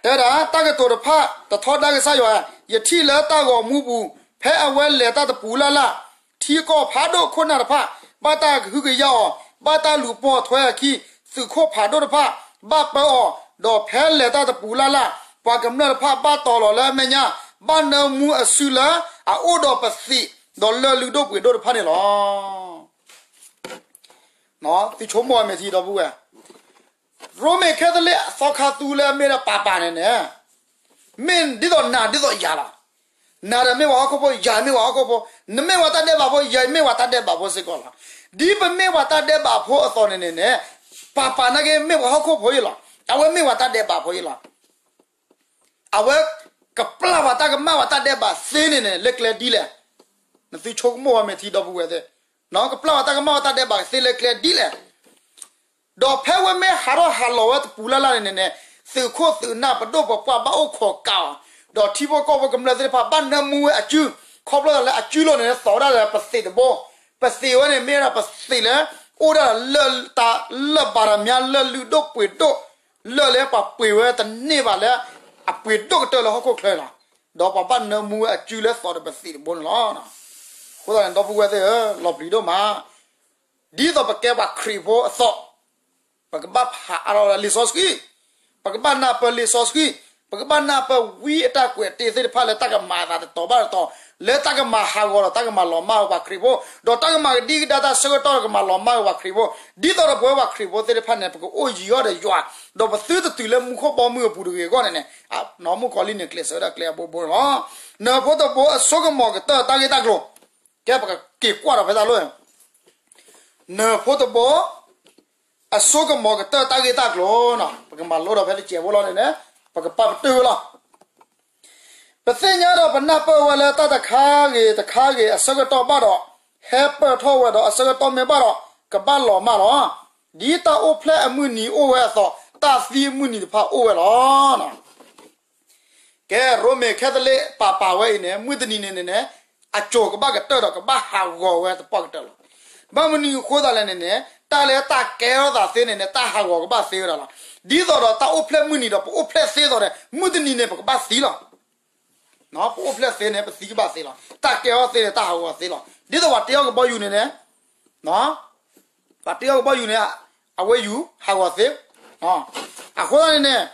တဲဒၣ်တၢ်ကတိၤတဖၣ် တထီဒါကစၢ်ယွၤဧၢ, ယထံၣ်လၢတၢ်ဂီၤမူပူၤ ဖဲအဝဲလဲၤတၢ်တပူၤလၢ်လၢ် ထံကီၢ်ဖးဒိၣ်ခိၣ်နၢ်တဖၣ် ဘၣ်တၢ်ကဟုကယာ်အီၤ, ဘၣ်တၢ်လူၤပိာ်ထွဲအခံ, သုးခိၣ်ဖးဒိၣ်တဖၣ် ဘၣ်ပၢအီၤ, ဒီးဖဲလဲၤတၢ်တပူၤလၢ်လၢ် ပှၤကမျၢၢ်တဖၣ်ဘၣ်တီၤလီၤလၢအမဲာ်ညါ, ဘၣ်နၢမူအစုလၢအအိၣ်ဒီးပသံး ဒီးလၢၢ်လုၢ်ဒိၣ်ပှ့ၤဒိၣ်တဖၣ်န့ၣ်လီၤ. သုဆိကမိၣ်ဝဲမ့ၢ်ထံဒီပုၢ်ဝဲၢ်, ရိမ့ၤခဲသလ့ၣ်အသီခါသူလၢအမ့ၢ်ဒၣ်ပၤပၤန့ၣ်န့ၣ်, မ့ၢ်ဒ်သိးနၤဒ်သိးယၤလီၤ. နၤဒီးမ့ၢ်ပှၤဟီၣ်ခိၣ်ဖိ, ယၤမ့ၢ်ပှၤဟီၣ်ခိၣ်ဖိ, နမ့ၢ်ပှၤတၢ်ဒဲးဘးဖိ, ယၤမ့ၢ်ပှၤတၢ်ဒဲးဘးဖိစ့ၢ်ကီးလီၤ. ဒ်ပမ့ၢ်ပှၤတၢ်ဒဲးဘးဖိအသိးန့ၣ်န့ၣ်န့ၣ်, ပၤပၤနာ်က့မ့ၢ်ပှၤဟီၣ်ခိၣ်ဖိအံၤလီၤ. အဝဲမ့ၢ်ပှၤတၢ်ဒဲးဘးဖိအံၤလီၤ. အဝဲကပျၢ်ပှၤတၢ်ကမၣ်ပှၤတၢ်ဒဲးဘးသ့န့ၣ်န့ၣ် လၢကျဲဒ်လဲၣ်. နသုဆိကမိၣ်ဝဲမ့ၢ်ထံဒီပုၢ်ဝဲၢ်သ့ၣ်, ကပျၢ်ပှၤတၢ်ကမၣ်ပှၤတၢ်ဒဲးဘးသ့လၢကျဲဒ်လဲၣ်. ဒီးဖဲဝဲမ့ၢ်ဟးထီၣ်ဟးလီၤဝဲတပူၤလၢ်လၢ်န့ၣ်န့ၣ်န့ၣ်, သုးခိၣ်သုးနၢ်ပဒိၣ်ပပှၢ်ဘၣ်အိၣ်ခိးကးအီၤ, ဒီးထံဖိကီၢ်ဖိကမျၢၢ်သ့ၣ်တဖၣ်ဘၣ်နၢမူဝဲအစု, ခီဖျိလၢအစုလိၤန့ၣ်န့ၣ် သိးဝဲဒၣ်လၢပသံးတဘိ, ပသံးဝဲန့ၣ်မ့ၢ်ဝဲဒၣ်ပသံးလၢ အိၣ်ဒၣ်လၢတၢ်လၢၢ်ဘၣ်တၢ်မၠါ လၢၢ်လုၢ်ဒိၣ်ပှ့ၤဒိၣ်, လၢၢ်လၢပှၤပှ့ၤဝဲတန့ၢ်ဘၣ်လၢ အပှ့ၤဒိၣ်ကတၢၢ်လၢဟီၣ်ခိၣ်ချၢလီၤ. ဒီးပှၤဘၣ်နၢမူဝဲအစုလၢသိးဒီးပသံးတဘိန့ၣ်လီၤ. အဃိသတးန့ၣ် ဒီပုၢ်ဝဲၢ်သ့ၣ်ဧၢ, လီၤပျံၤဒိၣ်မး, ဒ်သိးပကဲပှၤခရံာ်ဖိအသိး, ပကဘၣ်ဖးအါထီၣ်ဝဲဒၣ်လံာ်စီဆှံ, ပကဘၣ်နၢ်ပၢၢ်လံာ်စီဆှံ, ပကဘၣ်နၢ်ပၢၢ်ဝံအတၢ်ကွဲးတ့ၢ်သ့ၣ်တဖၣ်လၢတၢ်ကမၤအသးတတီၤဘၣ်တတီၤ, လၢတၢ်ကမၤဟးဂီၤဒီးတၢ်ကမၤလီၤမၢ်ဝဲပှၤခရံာ်ဖိ, ဒီးတၢ်ကမၤကဒံကဒါတၢ်ဆၢကတီၢ်ဒီးကမၤလီၤမၢ်ဝဲပှၤခရံာ်ဖိ, ဒ်သိးဒီးပဝဲပှၤခရံာ်ဖိသ့ၣ်တဖၣ်န့ၣ် ပကအိၣ်ယံၤအီၤဒီးယွၤ, ဒီးပသုတတုၤလၢမူခိၣ်ဘီမုၢ်အပူၤတဂ့ၤအဂီၢ်န့ၣ်န့ၣ်, နီၢ်မုၣ်ကီၤလံၢ်န့ၣ် ကျဲးစၢးဝဲဒၣ်ကျဲအဘိဘိန့ၣ်လီၤ. နၢၤဖိတဘိအစိကမီၤကတၢၢ်တၢ်ဂ့ၢ်တၢ်ကျိၤ, ကဲပကက့ၤကွၢ်ဒီးဖဲတၢ်လီၢ် နၢၤဖိတဘိ အစိကမီၤကတၢၢ်တၢ်ဂ့ၢ်တၢ်ကျိၤန့ၣ် ပကမၤလိဒီးဖဲတစဲးဖိလီၤန့ၣ်န့ၣ်, ပကပာ်ပတုာ်ဝဲလီၤ. ပသ့ၣ်ညါဒီးပနၢ်ပၢၢ်ဝဲလၢတၢ်တခါဂ့ၤတခါဂ့ၤအဆၢကတီၢ်ဘၣ်ဒီး, ဟဲပၢၢ်ထီၣ်ဝဲဒီးအဆၢကတီၢ်မ့ၢ်ဘၣ်ဒီး, ကဘၣ်လီၤမၢ်လီၤ. ဒ်တၢ်အိၣ်ဖျဲၣ်အမုၢ်နံၤအိၣ်ဝဲအသိး, တၢ်သံအမုၢ်နံၤတဖၣ်အိၣ်ဝဲလီၤ. ကဲ ရိမ့ၤခဲသလ့ၣ်ပၤပၤဝဲအံၤန့ၣ် မုၢ်တနံၤန့ၣ်န့ၣ်န့ၣ်, အစိၤကဘၣ်ကတၢၢ်ဒီးကဘၣ်ဟးဂီၤဝဲသပှၢ်ကတၢၢ်လီၤ. ဘၣ်မနုၤအဃိသတးလဲၣ်န့ၣ်န့ၣ်, တၢ်လၢတၢ်ကဲထီၣ်သးသ့န့ၣ်န့ၣ် တၢ်ဟးဂီၤကဘၣ်သ့ဝဲဒၣ်လီၤ. ဒ်သိးဒီးတၢ်အိၣ်ဖျဲၣ်မုၢ်နံၤဒီးပအိၣ်ဖျဲၣ်သ့သိးန့ၣ် မုၢ်တနံၤန့ၣ် ပကဘၣ်သံလီၤ. ပအိၣ်ဖျဲၣ်သ့န့ၣ် ပသံကဘၣ်သ့လီၤ. တၢ်ကဲထီၣ်သ့န့ၣ် တၢ်ဟးဂီၤသ့လီၤ. ဒ်သိးပှၤတ့အီၣ်ကဘီယူၤန့ၣ်န့ၣ် ပှၤတ့အီၣ်ကဘီယူၤန့ၣ် အဝဲယူၤဟးဂီၤသ့. အဃိသတးန့ၣ်န့ၣ်,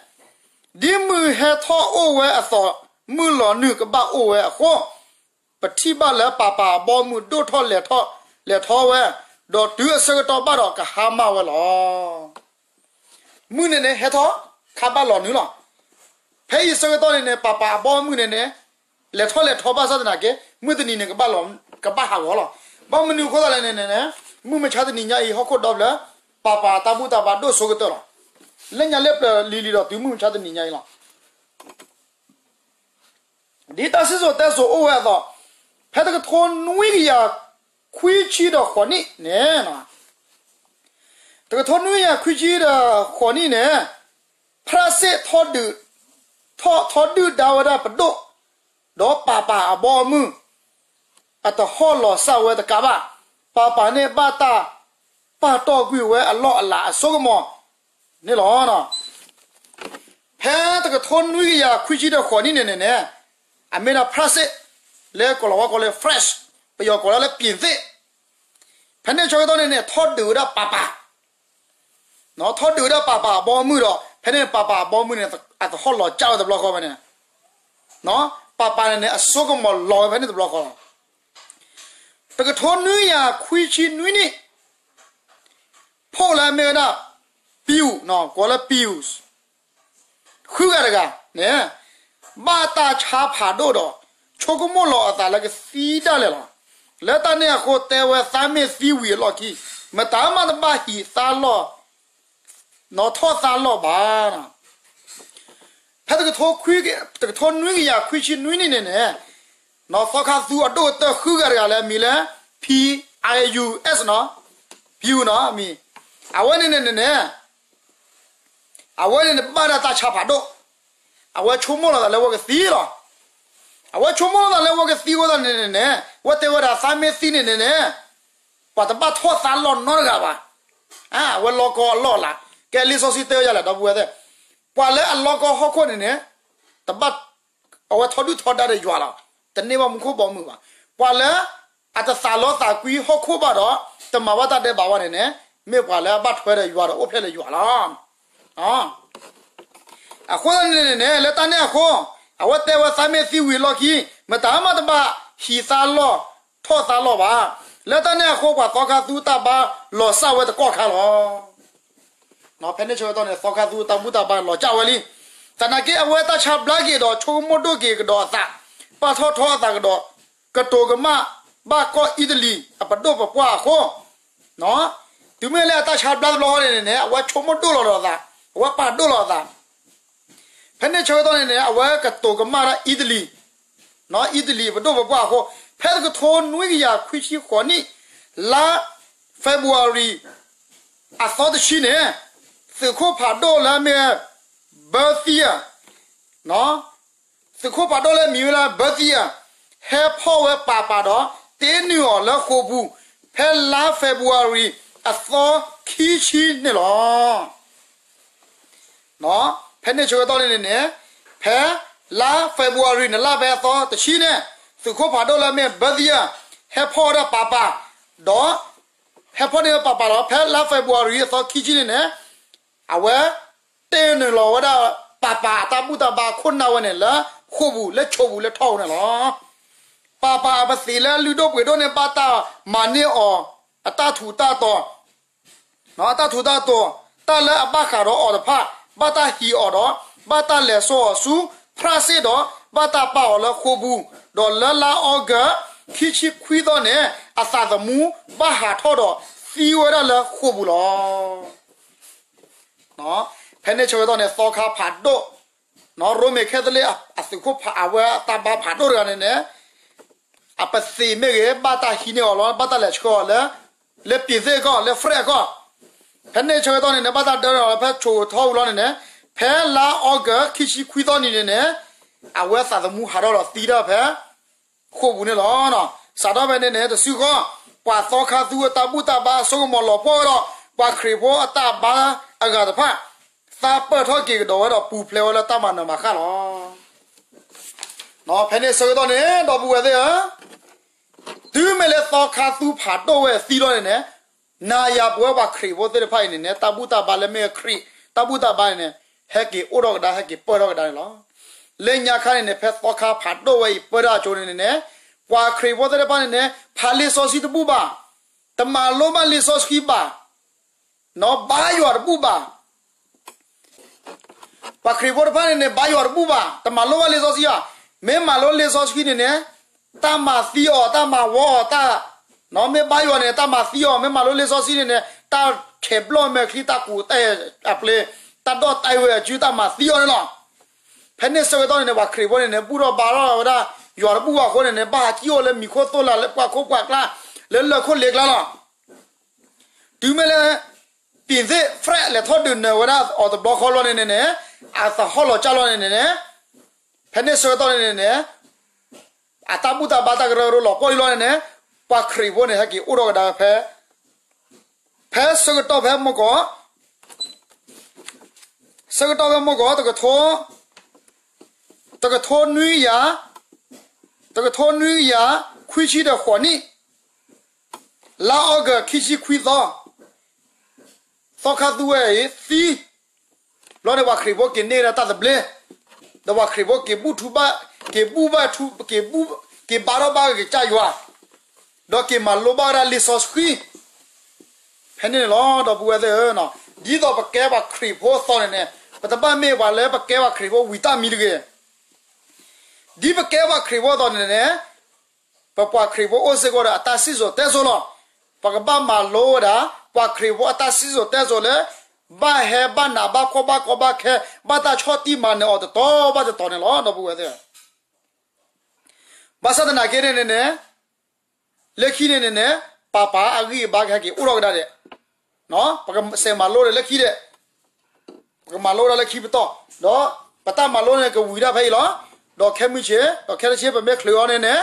ဒ်မုၢ်ဟဲထီၣ်အိၣ်ဝဲအသိး, မုၢ်လီၤနုာ်ကဘၣ်အိၣ်ဝဲအဃိ, ပထံၣ်ဘၣ်လၢပၤပၤအဘီအမုၢ်ဒိၣ်ထီၣ်လဲၤထီၣ်ဝဲ, ဒီးတုၤအဆၢကတီၢ်ဘၣ်ဒီးကဟါမၢ်ဝဲလီၤ. မုၢ်န့ၣ်န့ၣ် ဟဲထီၣ်ခါဘၣ်လီၤနုာ်လီၤ. ဖဲအံၤဆၢကတီၢ်န့ၣ်န့ၣ် ပၤပၤအဘီအမုၢ်န့ၣ်န့ၣ် လဲၤထီၣ်လဲၤထီဘၣ်ဆၣ်သနာ်က့ မုၢ်တနံၤန့ၣ် ကဘၣ်ဟးဂီၤလီၤ. ဘၣ်မနုၤအဃိသတးလဲၣ်န့ၣ်န့ၣ်, မုၢ်မဆါတနံၤညါအံၤ ဟီၣ်ခိၣ်ဒီဖျၢၣ်, ပၤပၤတၢ်ဘူၣ်တၢ်ဘါဒိၣ်ဆိကတၢၢ်လီၤ. လၢညါလၢပျၢၤလံၤလံၤဒီးတုၤမုၢ်မဆါတနံၤညါအံၤလီၤ. ဒ်တၢ်စံၣ်စိၤတဲစိၤအိၣ်ဝဲအသိး, ဖဲတကထိနွံကယၤခွံဆံဒီးဃိးနံၣ်န့ၣ်, တကထိနွံကယၤခွံဆံဒီးဃိးနံၣ်န့ၣ်, ဖရၣ်စ့ၣ်ထီၣ်ဒုး, ထီၣ်ထီၣ်ဒုၣ်ဒါဝဲဒၣ်ပဒိၣ်, ဒီးပၤပၤအဘီအမုၢ် အတဟီၣ်လီၤစၢ်ဝဲတကးဘၣ်, ပၤပၤန့ၣ်ဘၣ်တၢ်ပာ်တီၢ်ကွံာ်ဝဲအလီၢ်အလၤအစိကမီၤန့ၣ်လီၤ. ဖဲတကထိနွံကယၤခွံဆံဒီးဃိးနံၣ်န့ၣ်န့ၣ်န့ၣ်, အမ့ၢ်ဒၣ်ဖရၣ်စ့ၣ်, လၢကိၤလၤဝါကိးလၢ French, ပယီၤကိးဒၣ်လၢ ပြင်သစ်, ဖဲန့ၣ်ဆၢကတီၢ်န့ၣ်န့ၣ် ထီၣ်ဒုးဝဲဒၣ်ပၤပၤ ထီၣ်ဒုးဝဲဒၣ်ပၤပၤအဘီအမုၢ်ဒီး ဖဲန့ၣ်ပၤပၤအဘီအမုၢ်န့ၣ် အတဟီၣ်လီၤစၢ်ဝဲတဘျီဃီဘၣ်န့ၣ်, ပၤပၤန့ၣ်န့ၣ် အစိကမီၤလီၤဝဲဖဲန့ၣ်တဘျီဃီလီၤ. တကထိနွံကယၤခွံဆံနွံနံၣ်, ဖှိၣ်လၢအမ့ၢ်ဝဲဒၣ် ပံၤအူ, ကိးလၢပံၤအူ ဃုဂၤတဂၤန့ၣ်, ဘၣ်တၢ်ဆါဖးဒိၣ်ဒီး ဆိကမိၣ်လီၤအသးလၢကသံဒၣ်လဲာ်လီၤ. လၢတၢ်န့ၣ်အဃိတဲဝဲသးမ့ၢ်သံဝံၤအလီၢ်ခံ, မတၤမးတဘၣ်ဟံးသါလီၢ်, နီၢ်ထီၣ်သါလီၢ်ဘၣ်. ဖဲတကထိခွံ, တကထိနွံကယၤခွံဆံနွံနံၣ်န့ၣ်န့ၣ်, နီၢ်သီခါသူအဒိၣ်ကတၢၢ်ဃုဂၤတဂၤလၢအမံၤလၢ P I U S နီၢ်, ပံၤအူနီၢ်အမံၤ, အဝဲန့ၣ်န့ၣ်န့ၣ်န့ၣ် အဝဲန့ၣ်န့ၣ်ဘၣ်ဒၣ်တၢ်ဆါဖးဒိၣ်, အဝဲဆိကမိၣ်လီၤသးလၢအဝဲကသံလီၤ. အဝဲဆိကမိၣ်လီၤသးလၢအဝဲကသံအဃိသတးန့ၣ်န့ၣ်န့ၣ်, အဝဲတဲဝဲဒၣ်သးမ့ၢ်သံန့ၣ်န့ၣ်န့ၣ်, ပှၤတဘၣ်ထီၣ်သါလီၢ်နီတဂၤဘၣ်. အဝဲလီၤကီအလီၢ်အလၤ, ကဲလံာ်စီဆှံတဲဝဲဒ်လဲၣ် ဒီပုၢ်ဝဲၢ်သ့ၣ်, ပှၤလၢအလီကီဟီၣ်ခိၣ်န့ၣ်န့ၣ်, တဘၣ်, အဝဲထီဒုၣ်ထီဒါဒီးယွၤလီၤ, တန့ၢ်ဘၣ်မူခိၣ်ဘီမုၢ်ဘၣ်. ပှၤလၢအတသးလီသးကွံဟီၣ်ခိၣ်ဘၣ်ဒီး, တမၤဘၣ်တၢ်ဒဲးဘးဘၣ်န့ၣ်န့ၣ်, မ့ၢ်ပှၤလၢအဘၣ်ထွဲဒီးယွၤဒီးအိၣ်ဖျဲၣ်လၢယွၤလီၤ. အဃိသတးန့ၣ်န့ၣ် လၢတၢ်န့ၣ်အဃိ, အဝဲတဲဝဲသးမ့ၢ်သံဝံၤအလီၢ်ခံ, မတၤမၤတဘၣ်ဟံးသါလီၢ်, ထီၣ်သါလီၢ်ဘၣ်. လၢတၢ်န့ၣ်အဃိ ပှၤသီခါသူတၢ်ဘါလီၤစၢ်ဝဲတကီၢ်ခါလီၤ. ဖဲန့ၣ်ဆၢကတီၢ်န့ၣ် သီခါသူတၢ်ဘူၣ်တၢ်ဘါလီၤစၢ်ဝဲလံ. သနာ်က့အဝဲတၢ်ဆါဘျါက့ၤဒီးဆိကမိၣ်ဒိၣ်က့ၤကဒီးအသး, ပာ်ထီၣ်ထီအသးကဒီး, ကတိၤကမၣ်ဘၣ်ကီၢ်အံးတလံၤအပဒိၣ်ပပှၢ်အဃိ, တုၤမ့ၢ်လၢအတၢ်ဆါဘျါတဘျီဃီန့ၣ်န့ၣ် အဝဲဆိကမိၣ်ဒိၣ်လီၤဒီးအသး, အဝဲပာ်ဒိၣ်လီၤအသး. ဖဲန့ၣ်ဆၢကတီၢ်န့ၣ်န့ၣ် အဝဲကတိၤကမၣ်ဒၣ်အံးတလံၤ, အံးတလံၤပဒိၣ်ပပှၢ်အဃိ, ဖဲတကထိနွံကယၤခွံဆံဃိးနံၣ်, လါ February အသီတဆံန့ၣ်, သုးခိၣ်ဖးဒိၣ်လၢအမ့ၢ် Berthier, သုးခိၣ်ဖးဒိၣ်လၢမံၤဝဲလၢ Berthier ဟဲဖီၣ်ဝဲပၤပၤဒီး တ့နုာ်အီၤလၢဃိာ်ပူၤ, ဖဲလါ February အသီခံဆံန့ၣ်လီၤ. ဖဲန့ၣ်ဆၢကတီၢ်န့ၣ်န့ၣ်, ဖဲလါ February န့ၣ် လါဖဲအသီတဆံန့ၣ်, သုးခိၣ်ဖးဒိၣ်လၢအမ့ၢ် Berthier ဟဲဖီၣ်ဝဲဒၣ်ပၤပၤ, ဒီး ဟဲဖီၣ်န့ၢ်ဝဲပၤပၤလီၤ. ဖဲလါ February အသီခံဆံန့ၣ်န့ၣ်, အဝဲ တ့နုာ်လီၤဝဲဒၣ် ပၤပၤအတၢ်ဘူၣ်တၢ်ဘါခိၣ်နၢ်ဝဲန့ၣ် လၢဃိာ်ပူၤ လၢဃိာ်ပူၤလၢထီၣ်အူန့ၣ်လီၤ. ပၤပၤအပသံးလၢလုၢ်ဒိၣ်ပှ့ၤဒိၣ်န့ၣ် ဘၣ်တၢ်မၤန့ၢ်အီၤ အတၢ်ထူးတၢ်တီၤ, အတၢ်ထူးတၢ်တီၤ, တၢ်လၢအဘၣ်ဃးဒီးအီၤတဖၣ် ဘၣ်တၢ်ဟံးအီၤဒီး ဘၣ်တၢ်လဲၤစိာ်အီၤဆူ ဖရၣ်စ့ၣ်ဒီး ဘၣ်တၢ်ပာ်အီၤလၢဃိာ်ပူၤ, ဒီးလၢလါအီကူး ခံဆံခွံသီန့ၣ် အသးသမူဘၣ်ဟးထီၣ်ဒီးသံဝဲဒၣ်လၢဃိာ်ပူၤလီၤ. ဖဲန့ၣ်ဆၢကတီၢ်န့ၣ် သီခါဖးဒိၣ်, ရိမ့ၤခဲသလ့ၣ်အသုးခိၣ်ဖးအဝဲအတၢ်ဘါဖးဒိၣ်တဂၤန့ၣ်န့ၣ်, အပသံးမ့ၢ်ဂ့ၤ ဘၣ်တၢ်ဟံးန့ၢ်အီၤလီၤ, ဘၣ်တၢ်လဲၤဆှၢအီၤလၢ လၢပံၤသ့ၣ်ကီၢ် လၢဖရဲၣ်ကီၢ်. ဖဲန့ၣ်ဆၢကတီၢ်န့ၣ်န့ၣ် ဘၣ်တၢ်ဒၢထီၣ်လီၤ ဖဲဆိးထီၣ်အူလီၤန့ၣ်န့ၣ်, ဖဲလါအီကူး ခံဆံခွံသီနံၤန့ၣ်န့ၣ်, အဝဲသးသမူဟးထီၣ်ဒီးသံတၢ်ဖဲ ဃိာ်ပူၤန့ၣ်လီၤ. စးထီၣ်ဖဲန့ၣ်န့ၣ် တစုဃီ, ပှၤသီခါသူအတၢ်ဘူၣ်တၢ်ဘါအစိကမီၤလီၤပှီၢ်ဝဲဒီး ပှၤခရံာ်ဖိအတၢ်ဘါအဂၤတဖၣ်, သးပၢၢ်ထီၣ်က့ၤကဒီးဝဲဒီးပူၤဖျဲးဝဲလၢတၢ်မၤနၢၤမၤဃၣ်လီၤ. ဖဲန့ၣ်ဆၢကတီၢ်န့ၣ် ဒီပုၢ်ဝဲၢ်သ့ၣ်ဧၢ, တုၤမ့ၢ်လၢသီခါသူဖးဒိၣ်ဝဲသံလီၤန့ၣ်န့ၣ်, နၤယၤပဝဲပှၤခရံာ်ဖိသ့ၣ်တဖၣ်အံၤန့ၣ်န့ၣ် တၢ်ဘူၣ်တၢ်ဘါလၢမ့ၢ်ခရံာ် တၢ်ဘူၣ်တၢ်ဘါန့ၣ်န့ၣ်, ဟဲက့ၤအိၣ်ထီၣ်ကဒါ ဟဲက့ၤပၢၢ်ထီၣ်ကဒါန့ၣ်လီၤ. လၢညါခါန့ၣ်န့ၣ် ဖဲသီခါဖးဒိၣ်ဝဲအံၤပၢၢ်ထီၣ်အကၠိန့ၣ်န့ၣ်န့ၣ်, ပှၤခရံာ်ဖိသ့ၣ်တဖၣ်န့ၣ်န့ၣ် ဖးလံာ်စီဆှံတဘူၣ်ဘၣ်, တမၤလိဘၣ်လံာ်စီဆှံဘၣ်, ဘါယွၤတဘူၣ်ဘၣ်. ပှၤခရံာ်ဖိတဖၣ်န့ၣ်န့ၣ် ဘါယွၤတဘူၣ်ဘၣ်, တမၤလိဘၣ်လံာ်စီဆှံဘၣ်. မ့ၢ်မၤလိလံာ်စီဆှံန့ၣ်န့ၣ်, တၢ်မၤသံအီၤ တၢ်မၤဝီအီၤ, တၢ်, မ့ၢ်ဘါယွၤန့ၣ် တၢ်မၤသံအီၤ, မ့ၢ်မၤလိလံာ်စီဆှံန့ၣ်န့ၣ် တၢ်ဆဲးဘျီၣ်မဲာ်ချံ တၢ်ကူးတၢ်အပျ့ၤ, တၢ်ဒီၣ်တၢ်အ့ၣ်ဝဲအစု တၢ်မၤသံအီၤန့ၣ်လီၤ. ဖဲန့ၣ်ဆၢကတီၢ်န့ၣ်န့ၣ် ပှၤခရံာ်ဖိန့ၣ်န့ၣ် ဘူၣ်ထီၣ်ဘါထီၣ်ဝဲဒၣ် ယွၤတဘူၣ်ဘၣ်အဃိန့ၣ်န့ၣ် ဘၣ်ဟးကံၣ်အိၣ်လၢမံၤခိၣ်သိၣ်လာ် လၢပှၢ်ခိၣ်ပှၢ်ကျါ, လၢလၢၢ်ခိၣ်လ့ကျါလီၤ. တုၤမ့ၢ်လၢ ပံၤသ့ၣ် France လဲၤထီၣ်ဒုးနၢၤဝဲဒၣ်အီၤတဘျီဃီလီၤန့ၣ်န့ၣ်န့ၣ်, အသဟီၣ်လီၤကၢ်လီၤန့ၣ်န့ၣ်န့ၣ်, ဖဲန့ၣ်ဆၢကတီၢ်န့ၣ်န့ၣ်န့ၣ်, အတၢ်ဘူၣ်တၢ်ဘါတၢ်ကရၢကရိလီၤပှီၢ်လံလီၤန့ၣ်န့ၣ်, ပှၤခရံာ်ဖိန့ၣ် ဟဲက့ၤအိၣ်ထီၣ်ကဒါဖဲ, ဖဲဆၢကတီၢ်ဖဲမုၢ်ကီၢ်, ဆၢကတီၢ်ဖဲမုၢ်ကီၢ် တကထိ, တကထိနွံကယၤ, တကထိနွံကယၤ ခွံဆံဒီးဃိးနံၣ် လါအီကူး ခံဆံခွံသီ, သီခါသူဝဲအံၤသံ, ဘျီန့ၣ်ပှၤခရံာ်ဖိက့ၤန့ၢ်ဝဲဒၣ်တၢ်သဘျ့, ဒီးပှၤခရံာ်ဖိက့ၤဘူၣ်ထီၣ်ဘါ, က့ၤဘူၣ်ဘါထီၣ်, က့ၤဘူၣ်, က့ၤဘါထီၣ်ဘါက့ၤကစၢ်ယွၤ, ဒီးက့ၤမၤလိဘၣ်ဝဲဒၣ်လံာ်စီဆှံ, ဖဲန့ၣ်န့ၣ်လီၤ. ဒီပုၢ်ဝဲၢ်သ့ၣ်ဧၢ, ဒ်သိးပကဲပှၤခရံာ်ဖိအသိးန့ၣ်န့ၣ်, ပတဘၣ်မ့ၢ်ပှၤလၢပကဲပှၤခရံာ်ဖိဝံၤတၢ်မံၤတဂ့ၤ. ဒ်ပကဲပှၤခရံာ်ဖိအသိးန့ၣ်န့ၣ်, ပပှၤခရံာ်ဖိအိၣ်စ့ၢ်ကီးဒီးအတၢ်စံၣ်စိၤတဲစိၤလီၤ. ပကဘၣ်မၤလိဝဲဒၣ် ပှၤခရံာ်ဖိအတၢ်စံၣ်စိၤတဲစိၤလၢ ဘၣ်ဟဲဘၣ်နးဘၣ်ဖှီၣ်ဘၣ်ကီဘၣ်ခဲ, ဘၣ်တၢ်ဆီၣ်တံၢ်မၤနၢၤအီၤတတီၤဘၣ်တတီၤန့ၣ်လီၤ. ဒီပုၢ်ဝဲၢ်သ့ၣ်ဧၢ, ဘၣ်ဆၣ်သနာ်က့န့ၣ်န့ၣ်န့ၣ်, လၢခံန့ၣ်န့ၣ်န့ၣ်, ပၤပၤအဂံၢ်အဘါကဟဲက့ၤအိၣ်ထီၣ်ကဒါဒဲး, ပကစးမၤလိဒီးလၢခံဒဲး, ပကမၤလိဒၣ်လၢခံပတီၢ်, ဒီးပတၢ်မၤလိန့ၣ်ကဝံၤဒၣ်ဖဲအံၤလီၤ. ဒီးခဲမုၢ်ဆ့ၣ်, ဒီးခဲတဆ့ ပမ့ၢ်ချုးအီၤန့ၣ်န့ၣ်,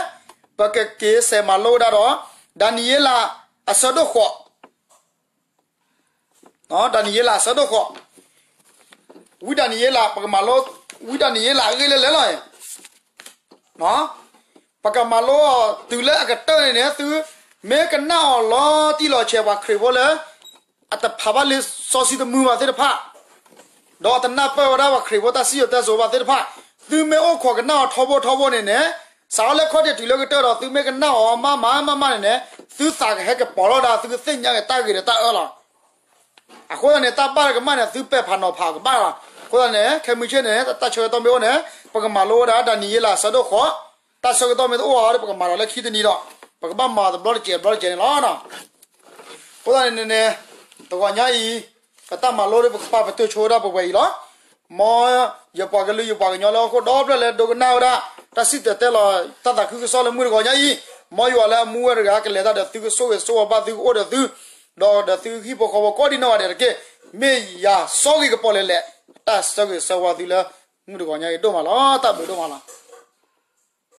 ပကက့ၤစးမၤလိဝဲဒၣ်ဒီး ဒၤနံးယ့လး အဆၢဒိၣ်ဃိး ဒၤနံးယ့လးအဆၢဒိၣ်ဃိး, ဝံဒၤနံးယ့လး ပကမၤလိ, ဝံဒၤနံးယ့လးအဂ့ၢ်လၢလဲၣ်လီၤ. ပကမၤလိအီၤတုၤလၢအကတၢၢ်န့ၣ်န့ၣ် သုမ့ၢ်ကနၣ်အီၤလီၤတံၢ်လီၤဆဲး ပှၤခရံာ်ဖိလၢ အတဖးဘၣ်လံာ်စီဆှံတမုာ်ဘၣ်သ့ၣ်တဖၣ်, ဒီးတနၢ်ပၢၢ်ဝဲဒၣ်ပှၤခရံာ်ဖိတၢ်စံၣ်စိၤတဲစိၤဘၣ်သ့ၣ်တဖၣ်, သုမ့ၢ်အိၣ်ခိးကနၣ်အီၤထီဘိထီဘိန့ၣ်န့ၣ်, စးထီၣ်လၢခီၣ်ထံးတုၤလၢကတၢၢ်ဒီး သုမ့ၢ်ကနၣ်အီၤမးမးမးမးန့ၣ်န့ၣ်, သုသးကဟဲကပီၤလီၤဒၣ် သုကသ့ၣ်ညါက့ၤတၢ်ဂ့ၤဒီးတၢ်အၢလီၤ. အဃိသတးန့ၣ် တၢ်ဘၣ်တကမၣ်န့ၣ် သုပဲာ်ဖးနီၤဖးကဘၣ်လီၤ. အဃိသတးန့ၣ် ခဲမုၢ်ဆ့ၣ်န့ၣ် တၢ်ဆၢကတီၢ်မ့ၢ်အိၣ်န့ၣ် ပကမၤလိဝဲဒၣ် ဒၤနံးယ့လးအဆၢဒိၣ်ဃိး, တၢ်ဆၢကတီၢ်မ့ၢ်တအိၣ်အီၤဒီး ပကမၤဒီးလၢခံတနံၤဒီး ပကဘၣ်မၤတဘျီတစဲးတဘျီတစဲးန့ၣ်လီၤ. အဃိသတးန့ၣ်န့ၣ် တဂီၤညါအံၤ ပတၢ်မၤလိဒီး ပကပာ်ပတုာ်ဆိဝဲဒၣ်ပဝဲအံၤလီၤ. မ်ယပှၤကလုာ် ယပှၤကညီလၢဟီၣ်ခိၣ်ဒီဖျၢၣ်လၢဒိကနၣ်ဝဲဒၣ် တၢ်စံၣ်တဲၤတဲလီၤ တၢ်သးခုကစီၣ်လၢမုၢ်တဂီၤညါအံၤ, မ်ယွၤလၢအမူဝဲတဂၤ ကလဲၤတၢ်ဒီးသု ကဆိၣ်ဂ့ၤဆိၣ်ဝါဘၣ်သု ကအိၣ်ဒီးသု, ဒီးဒီးသုကဟံၣ်ဖိဃီဖိကိးဒံနီၢ်ဂၤဒဲးတက့ၢ်. မ့ၢ်ယၤစီဂ့ၤကပီၤလဲၣ်လဲၣ် တၢ်ဆၢဂ့ၤဆၢဝါသုလၢ မုၢ်တဂီၤညါအံၤဒိၣ်မးလီၤ. တၢ်ဘျုးဒိၣ်မးလီၤ.